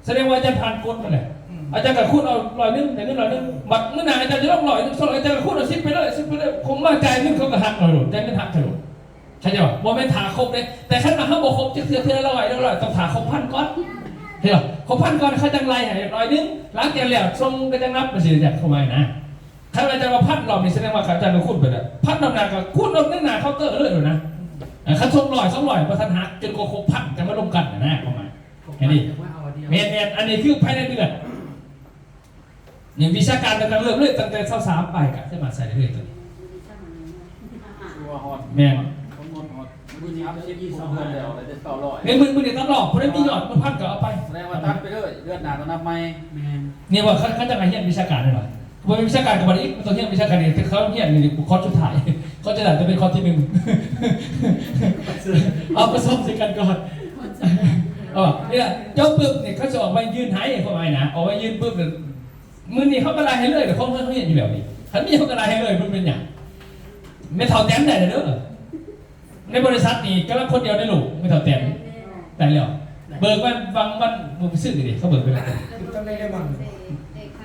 ສະແດງວ່າອາຈານຜ່ານກົດຫັ້ນແຫຼະ ອືມ ອາຈານກໍຄູນເອົາຮ້ອຍໜຶ່ງ ໄດ້ເງິນຮ້ອຍໜຶ່ງ ບັດມື້ໜ້າອາຈານຈະລົງຮ້ອຍໜຶ່ງ ສອງຮ້ອຍ ອາຈານກໍຄູນເອົາສິບໄປເລີຍ ສິບໄປເລີຍ ຄົງມາຈ່າຍເງິນເຂົາກໍຫັກເອົາໂລດ ຈ່າຍເງິນຫັກໃຫ້ໂລດ ເຂົ້າໃຈບໍ່? ບໍ່ແມ່ນຖ້າຄົບເດ້ ແຕ່ຄັນວ່າເຮົາບໍ່ຄົບຈັກເທື່ອ ເທື່ອລະຮ້ອຍ ລະຮ້ອຍ ຕ້ອງຖ້າຄົບພັນກ່ອນ ເຫັນບໍ່? ຄົບພັນກ່ອນ ເຂົາຈັ່ງໄລ່ໃຫ້ຮ້ອຍໜຶ່ງ ຫຼັງຈາກແລ້ວສົ່ງກໍຈັ່ງນັບ ມັນຊິຈັກເຂົ້າມານະ ຄັນວ່າອາຈານວ່າພັນລອບນີ້ ສະແດງວ່າອາຈານກໍຄູນໄປແລ້ວ ພັນລອບໜ້າກໍຄູນລອບໃນໜ້າເຄົາເຕີເລີຍນະ ເອີ ຄັນສົ່ງຮ້ອຍ ສອງຮ້ອຍ ບໍ່ທັນຫັກ ຈົນກວ່າຄົບພັນ ຈັ່ງມາລົມກັນນະ ປະມານ ແຄ່ນີ້ ແມ່ນໆ ອັນນີ້ຄືພາຍໃນເດືອນ ນີ້ວິຊາການຕ່າງໆ ເລີ່ມເລີຍ ຕັ້ງແຕ່ຊາວສາມໄປ ກໍສາມາດໃຊ້ໄດ້ເລີຍໂຕນີ້ ແມ່ນ ໃນມື້ ມື້ນີ້ຕັດລອກ ຜູ້ໃດມີຍອດ ບໍ່ພັນກໍເອົາໄປ ສະແດງວ່າຕັດໄປເລີຍ ເດືອນໜ້າຕ້ອງນັບໃໝ່ ແມ່ນ ນີ້ວ່າເຂົາ ເຂົາຈະໃຫ້ຮຽນວິຊາການເລີຍ ບໍ່ແມ່ນວິຊາການກໍບໍ່ໄດ້ອີກ ມັນຕ້ອງຮຽນວິຊາການນີ້ ແຕ່ເຂົາຮຽນນີ້ ຄອດສຸດທ້າຍ ເຂົາຈະໄດ້ແຕ່ເປັນຄອດທີໜຶ່ງ ເອົາປະສົມໃສ່ກັນກ່ອນ ອອກ ນີ້ລະ ເຈົ້າປຶບນີ້ ເຂົາຈະອອກມາຍື່ນໃຫ້ ເຂົາວ່ານະ ອອກມາຍື່ນປຶບ ມື້ນີ້ເຂົາກໍລາຍໃຫ້ເລີຍ ຂອງເຮົາເຮັດຢູ່ແລ້ວນີ້ ຄັນມີເຂົາກໍລາຍໃຫ້ເລີຍ ມັນເປັນຫຍັງ? ແມ່ນເຖົ້າແຕນໄດ້ແລ້ວເດີ ໃນບໍລິສັດນີ້ກຳລັງຄົນດຽວໃນໂລກ ແມ່ນເຖົ້າແຕນ ໄດ້ແລ້ວ ເບີກວັນ ວັນ ວັນມື້ຊື້ນີ້ ເຂົາເບີກໄປແລ້ວ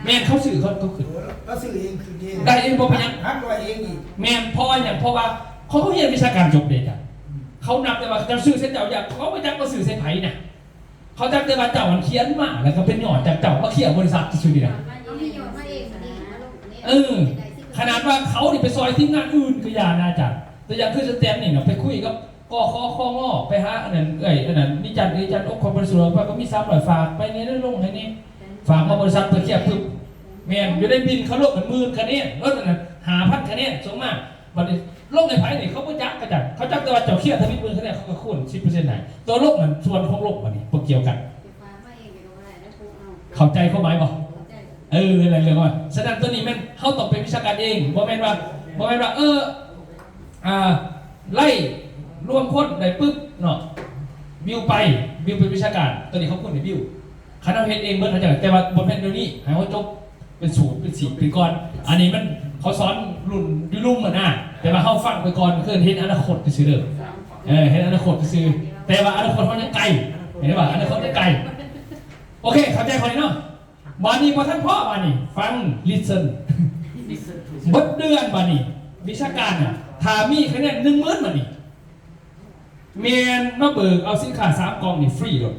ແມ່ນເຂົາຊື້ ເຂົາ ເຂົາຂຶ້ນ ເຂົາຊື້ເອງ ຂຶ້ນເອງ ໄດ້ເອງ ບໍ່ເປັນຫຍັງ ຮັກໄວ້ເອງອີກ ແມ່ນ ເພາະວ່າຫຍັງ? ເພາະວ່າເຂົາ ເຂົາຮຽນວິຊາການຈົບເດ້ ເຂົານັບແຕ່ວ່າເຂົາຊື້ໃສ່ເຈົ້າ ເຂົາບໍ່ຈັກວ່າຊື້ໃສ່ໃຜນະ ເຂົາຈັກແຕ່ວ່າເຈົ້າຫັ້ນຂຽນມາ ແລ້ວກໍເປັນຍອດຈາກເຈົ້າມາເຄຍບໍລິສັດຊື່ໆນີ້ນະ ເຮົາມີຍອດມາເອງ ເອີ ຂະໜາດວ່າເຂົານີ້ໄປຊ່ອຍທີມງານອື່ນກໍຢ່ານະອາຈານ ຕົວຢ່າງຄືສະແຕນນີ້ນະ ໄປຄຸຍກັບ ກຂ ຄງ ໄປຫາອັນນັ້ນເອື້ອຍ ອັນນັ້ນ ນິຈັນ ເອື້ອຍຈັນ ອົກຄວາມບໍລິສຸດ ໄປກໍມີສາມຮ້ອຍ ຝາກໄປແດ່ ລົງໃຫ້ແດ່ ຝາກມາບໍລິສັດເພິ່ນເຄຍປຶບ ແມ່ນ ຢູ່ໃນບິນເຂົາລົງໝື່ນຄະແນນ ເອີ ອັນນັ້ນ ຫ້າພັນຄະແນນ ສົ່ງມາ ບັດນີ້ລົງໃຫ້ໃຜນີ້ ເຂົາບໍ່ຈັກ ເຂົາຈັກ ເຂົາຈັກແຕ່ວ່າເຈົ້າເຄຍທຳອິດໝື່ນຄະແນນ ເຂົາກໍຄູນສິບເປີເຊັນໃຫ້ ຕົວລົງນັ້ນ ສ່ວນຂອງລົງບັດນີ້ບໍ່ກ່ຽວກັນ ເຂົ້າໃຈຄວາມໝາຍບໍ່? ເອີ ນັ້ນແຫຼະ ເລື່ອງວ່າ ສະນັ້ນຕົວນີ້ແມ່ນເຮົາຕ້ອງເປັນວິຊາການເອງ ບໍ່ແມ່ນວ່າ ບໍ່ແມ່ນວ່າ ເອີ ອ່າ ໄລ່ລວມຄົນໄດ້ປຶບເນາະ ບິວໄປ ບິວເປັນວິຊາການ ຕົວນີ້ເຂົາຄູນໃຫ້ບິວ ຄັນເຮົາເຮັດເອງເບິດ ເຮົາຈະ ແຕ່ວ່າບໍ່ແມ່ນດຽວນີ້ ໃຫ້ເຮົາຈົບເປັນສູດເປັນສີບໄປກ່ອນ ອັນນີ້ມັນເຂົາສອນລຸ້ນຢູ່ລຸ່ມຫັ້ນນະ ແຕ່ວ່າເຮົາຟັງໄປກ່ອນ ຄືເຫັນອະນາຄົດຊື່ໆເດີ ເອີ ເຫັນອະນາຄົດຊື່ໆ ແຕ່ວ່າອະນາຄົດເຮົາຍັງໄກ ເຫັນບໍ່? ອະນາຄົດຍັງໄກ ໂອເຄ ເຂົ້າໃຈຂ້ອຍເນາະ ບາດນີ້ບໍ່ທັນພໍ ບາດນີ້ຟັງ listen ເບິດເດືອນ ບາດນີ້ວິຊາການນະ ຖ້າມີຄະແນນໜຶ່ງໝື່ນ ບາດນີ້ ແມ່ນມາເບີກເອົາສິນຄ້າສາມກ່ອງນີ້ຟຣີໂລດ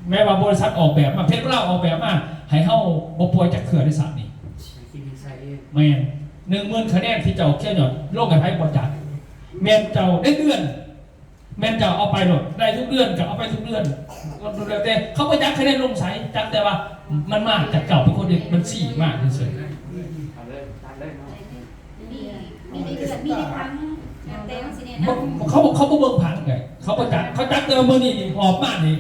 ແມ່ນວ່າບໍລິສັດອອກແບບມາ ເພຈຂອງລາວອອກແບບມາໃຫ້ເຮົາບໍ່ປ່ວຍຈັກເທື່ອໃນຊາດນີ້ ແມ່ນ ໜຶ່ງໝື່ນຄະແນນທີ່ເຈົ້າເຄຍຍອດລົງໃຫ້ໃຜບໍ່ຈັກ ແມ່ນເຈົ້າໄດ້ເດືອນ ແມ່ນເຈົ້າເອົາໄປໂລດ ໄດ້ທຸກເດືອນກໍເອົາໄປທຸກເດືອນ ກໍແລ້ວແຕ່ ເຂົາບໍ່ຈັກຄະແນນລົງໃສ ຈັກແຕ່ວ່າມັນມາຈາກເຈົ້າເປັນຄົນເຮັດບັນຊີມາຊື່ໆ ມີ ມີໄດ້ເດືອນ ມີໄດ້ຄັ້ງ ແຕ່ຈັ່ງຊີ້ແນ່ນະ ບໍ່ ເຂົາ ເຂົາບໍ່ເບິ່ງຜັງເດ ເຂົາບໍ່ຈັກ ເຂົາຈັກແຕ່ວ່າມື້ນີ້ນີ້ອອກມານີ້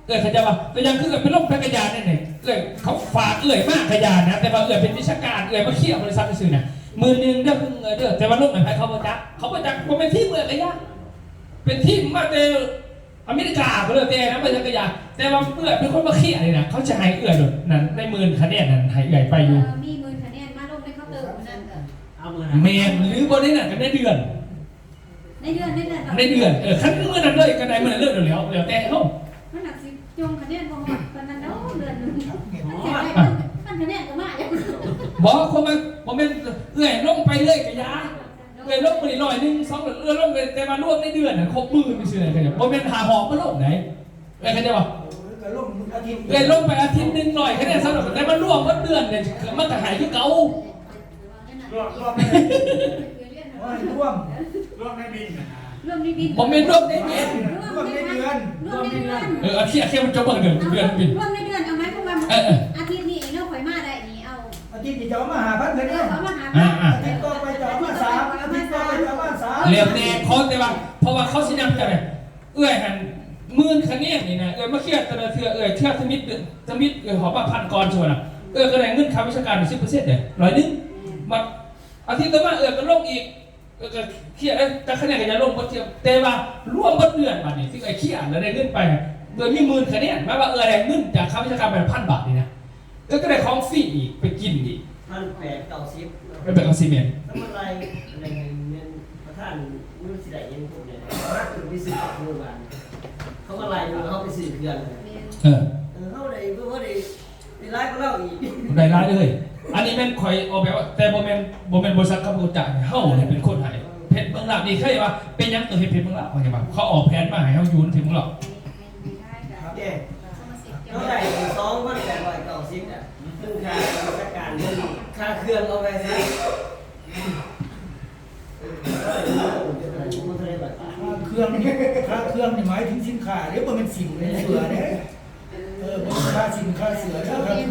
ໂອ້ ເອື້ອຍເຂົ້າໃຈວ່າ ຕົວຢ່າງຄືເອື້ອຍໄປລົງໄປກະຢາແນ່ໆ ເອື້ອຍ ເຂົາຝາກເອື້ອຍມາກະຢານະ ແຕ່ວ່າເອື້ອຍເປັນວິຊາການ ເອື້ອຍມາເຄຍບໍລິສັດຊື່ໆນະ ໝື່ນໜຶ່ງເດີ ເອີ ເດີ ແຕ່ວ່າລົງໃຫ້ໃຜເຂົາບໍ່ຈັກ ເຂົາບໍ່ຈັກ ບໍ່ແມ່ນທີມເອື້ອຍກະຢາ ເປັນທີມມາແຕ່ ອາເມລິກາກໍແລ້ວແຕ່ນະ ໄປສັກກະຍາ ແຕ່ວ່າເອື້ອຍເປັນຄົນມາເຄຍນີ້ນະ ເຂົາຈະໃຫ້ເອື້ອຍໂລດນັ້ນ ໃນໝື່ນຄະແນນນັ້ນໃຫ້ເອື້ອຍໄປຢູ່ ເອີ ມີໝື່ນຄະແນນມາລົງໃນເຄົາເຕີມື້ນັ້ນກໍ ແມ່ນ ຫຼືບໍ່ໃນນັ້ນກໍໃນເດືອນ ໃນເດືອນ ໃນເດືອນ ໃນເດືອນ ເອີ ຄັນມື້ນັ້ນເລີຍກໍໄດ້ມື້ນັ້ນເລີຍ ແລ້ວ ແລ້ວແຕ່ເຮົາ ມັນໜັກຊິຈົ່ງຄະແນນບໍ່ຮອດປານນັ້ນດອກ ເດືອນໜຶ່ງ ຄັນຢາກໄດ້ ຄັນຄະແນນກໍມາ ບໍ່ ຄວາມໝາຍ ບໍ່ແມ່ນເອື້ອຍລົງໄປເລີຍກະຢ່າ ເອື້ອຍລົງມື້ນີ້ຮ້ອຍໜຶ່ງ ສອງ ເອື້ອຍລົງ ແຕ່ວ່າລວມໃນເດືອນນະ ຄົບໝື່ນຊື່ໆ ເຂົາເຈົ້າ ບໍ່ແມ່ນຫາຫອບມາລົງໃດ ເອື້ອຍເຂົ້າໃຈບໍ່? ກໍລົງອາທິດ ເອື້ອຍລົງໄປອາທິດໜຶ່ງ ຮ້ອຍຄະແນນ ສຳລັບ ແຕ່ມັນລວມໝົດເດືອນນີ້ ມັນກໍໃຫ້ຄືເກົ່າ ລວມ ລວມ ໂອ້ຍ ລວມ ລວມໃນບິນ ລວມໃນບິນ ບໍ່ແມ່ນລວມໃນບິນ ລວມໃນເດືອນ ລວມໃນເດືອນ ເອີ ອາທິດ ອາທິດມັນຈະເບິ່ງເດືອນ ເດືອນບິນ ລວມໃນເດືອນ ເອົາໝາຍຄວາມວ່າ ເອີ ເອີ ອາທິດນີ້ເນາະ ຂ້ອຍມາໄດ້ນີ້ ເອົາ ອາທິດນີ້ຈະເອົາມາຫ້າພັນ ເອີ ເຂົາເຈົ້າ ເອົາມາຫ້າພັນ ອ່າໆ ອາທິດຕໍ່ໄປຈະເອົາມາສາມ ອາທິດຕໍ່ໄປຈະເອົາມາສາມ ແລ້ວແຕ່ເຂົາ ແຕ່ວ່າ ເພາະວ່າເຂົາຊິນຳເຈົ້າແຫຼະ ເອື້ອຍຫັ້ນໝື່ນຄະແນນນີ້ນະ ເອື້ອຍມາເຄຍແຕ່ລະເທື່ອ ເອື້ອຍເທື່ອທຳອິດ ທຳອິດ ເອື້ອຍຮອບມາພັນກ່ອນ ສົມມຸດນະ ເອື້ອຍກໍໄດ້ເງິນຄ່າວິຊາການສິບເປີເຊັນເດ້ ຮ້ອຍໜຶ່ງ ບັດອາທິດຕໍ່ມາເອື້ອຍກໍລົງອີກ ເອື້ອຍກໍເຄຍ ເອີ ຈັກຄະແນນກໍຢ່າລົງ ບໍ່ເຈັບ ແຕ່ວ່າລວມເບິດເດືອນ ບັດນີ້ທີ່ເອື້ອຍເຄຍແລ້ວໄດ້ເງິນໄປ ເອື້ອຍມີໝື່ນຄະແນນ ໝາຍວ່າເອື້ອຍໄດ້ເງິນຈາກຄ່າວິຊາການໄປພັນບາດນີ້ນະ ເອື້ອຍກໍໄດ້ຂອງຟຣີອີກ ໄປກິນອີກ ພັນແປດເກົ້າສິບ ໄປແປດເກົ້າສິບແມ່ນ ທຳມະລາຍ ແມ່ນປະທານ ມັນຊິໄດ້ຫຍັງພວກນີ້ ມາໄປຊື້ເຄື່ອງບາດ ເຂົາມາໄລ່ເຮົາໄປຊື້ເຄື່ອງ ເອີ ເອີ ເຮົາໄດ້ ເຮົາໄດ້ ໄດ້ຫຼາຍກວ່າລາວອີກ ໄດ້ຫຼາຍເລີຍ ອັນນີ້ແມ່ນຂ້ອຍອອກແບບວ່າ ແຕ່ບໍ່ແມ່ນ ບໍ່ແມ່ນບໍລິສັດຄຳພູຈາ ເຮົານີ້ເປັນຄົນໃຫ້ ເພຈເມືອງລາວນີ້ ເຄີຍວ່າເປັນຫຍັງຕ້ອງເຮັດເພຈເມືອງລາວ ເຂົາເຈົ້າວ່າ ເຂົາອອກແຜນມາໃຫ້ເຮົາຢູ່ເທດເມືອງລາວ ເຮົາໄດ້ສອງພັນແປດຮ້ອຍເກົ້າສິບ ເຊິ່ງຄ່າລາຊະການ ເງິນ ຄ່າເຄື່ອງເອົາໄປໃຊ້ ຄ່າເຄື່ອງນີ້ ຄ່າເຄື່ອງນີ້ໝາຍເຖິງສິນຄ້າເດ້ ບໍ່ແມ່ນສິ້ນແມ່ນເສື້ອເດ້ ເອີ ບໍ່ແມ່ນຄ່າສິ້ນຄ່າເສື້ອເດີ ຄ່າເຄື່ອງ ອືມ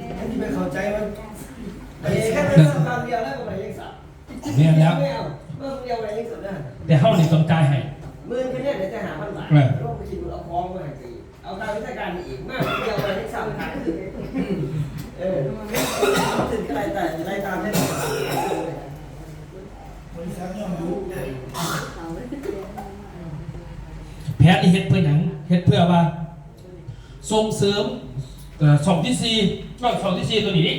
ໃຜຊິໄປເຂົ້າໃຈວ່າ ເອີ ໄປເຮັດເຄື່ອງບາງດຽວແລ້ວກໍບໍ່ໄດ້ຍັງສັບ ແມ່ນແລ້ວ ແຕ່ເຮົານີ້ຕ້ອງຈ່າຍໃຫ້ ໝື່ນຄະແນນໄດ້ແຕ່ຫ້າພັນບາດ ເອີ ລົງໄປຄິດເບິ່ງ ເອົາຂອງມາໃຫ້ອີກ ເອົາຄ່າວິຊາການອີກ ມາດຽວໄປເຮັດຊ້ຳຄັກຄື ເອີ ຖືກໄລ່ຕາມ ໄລ່ຕາມໄດ້ ບໍລິສັດຍອມຮູ້ ແຜນ ເຮັດເພື່ອຫຍັງ? ເຮັດເພື່ອວ່າສົ່ງເສີມ ເອີ ຊ່ອງທີສີ່ ຊ່ອງທີສີ່ຕົວນີ້ນີ້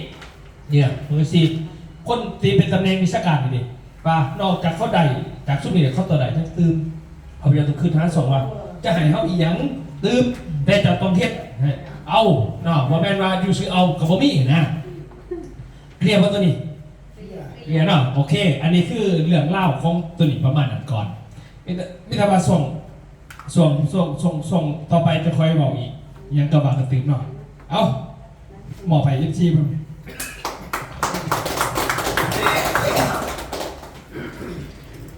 ເອີ ຊ່ອງທີສີ່ ຄົນທີ່ເປັນຕຳແໜ່ງວິຊາການນີ້ເດ້ ວ່ານອກຈາກເຂົາໄດ້ຈາກຊຸມນີ້ແລ້ວ ເຂົາຕ້ອງໄດ້ຫຍັງຕື່ມ. ເຮົາບໍ່ຕ້ອງຄຶດຫາຊ່ອງວ່າຈະໃຫ້ເຮົາອີ່ຫຍັງຕື່ມ ແຕ່ເຈົ້າຕ້ອງເຮັດໃຫ້ເອົາເນາະ ບໍ່ແມ່ນວ່າຢູ່ຊື່ເອົາກໍບໍ່ມີນະ. ເຄລຍບໍ່ຕົວນີ້? ເຄລຍເນາະ. ໂອເຄ ອັນນີ້ຄືເລື່ອງລາວຂອງຕົວນີ້ປະມານນັ້ນກ່ອນ. ມີແຕ່ ມີແຕ່ວ່າຊ່ວງ ຊ່ວງ ຊ່ວງ ຊ່ວງ ຊ່ວງຕໍ່ໄປຈະຄ່ອຍເວົ້າອີກ ຫຍັງກໍວ່າກັນຕື່ມເນາະ. ເອົາ ມອບໃຫ້ເອັຟຊີເພິ່ນ.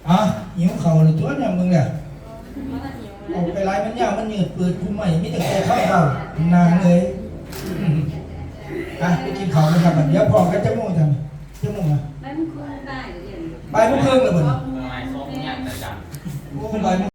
ອ່ະ ຫິວເຂົ້າແລ້ວຕົວະ ຍາມເບິ່ງແລ້ວ. ອອກໄປຫຼາຍມັນຍາວມັນຍືດ ເປີດຜູ້ໃໝ່ມີແຕ່ແກ່ເຂົ້າເກົ່າ ນາງເອີຍ. ອ່ະ ໄປກິນເຂົ້າກັນຊະບັດ ດຽວພໍ້ກັນຈັກໂມງຈັ່ງ ຈັກໂມງລະ? ບ່າຍໂມງເຄິ່ງ ບ່າຍໂມງເຄິ່ງແລ້ວບັດນີ້. ໂອ້ ບ່າຍໂມງ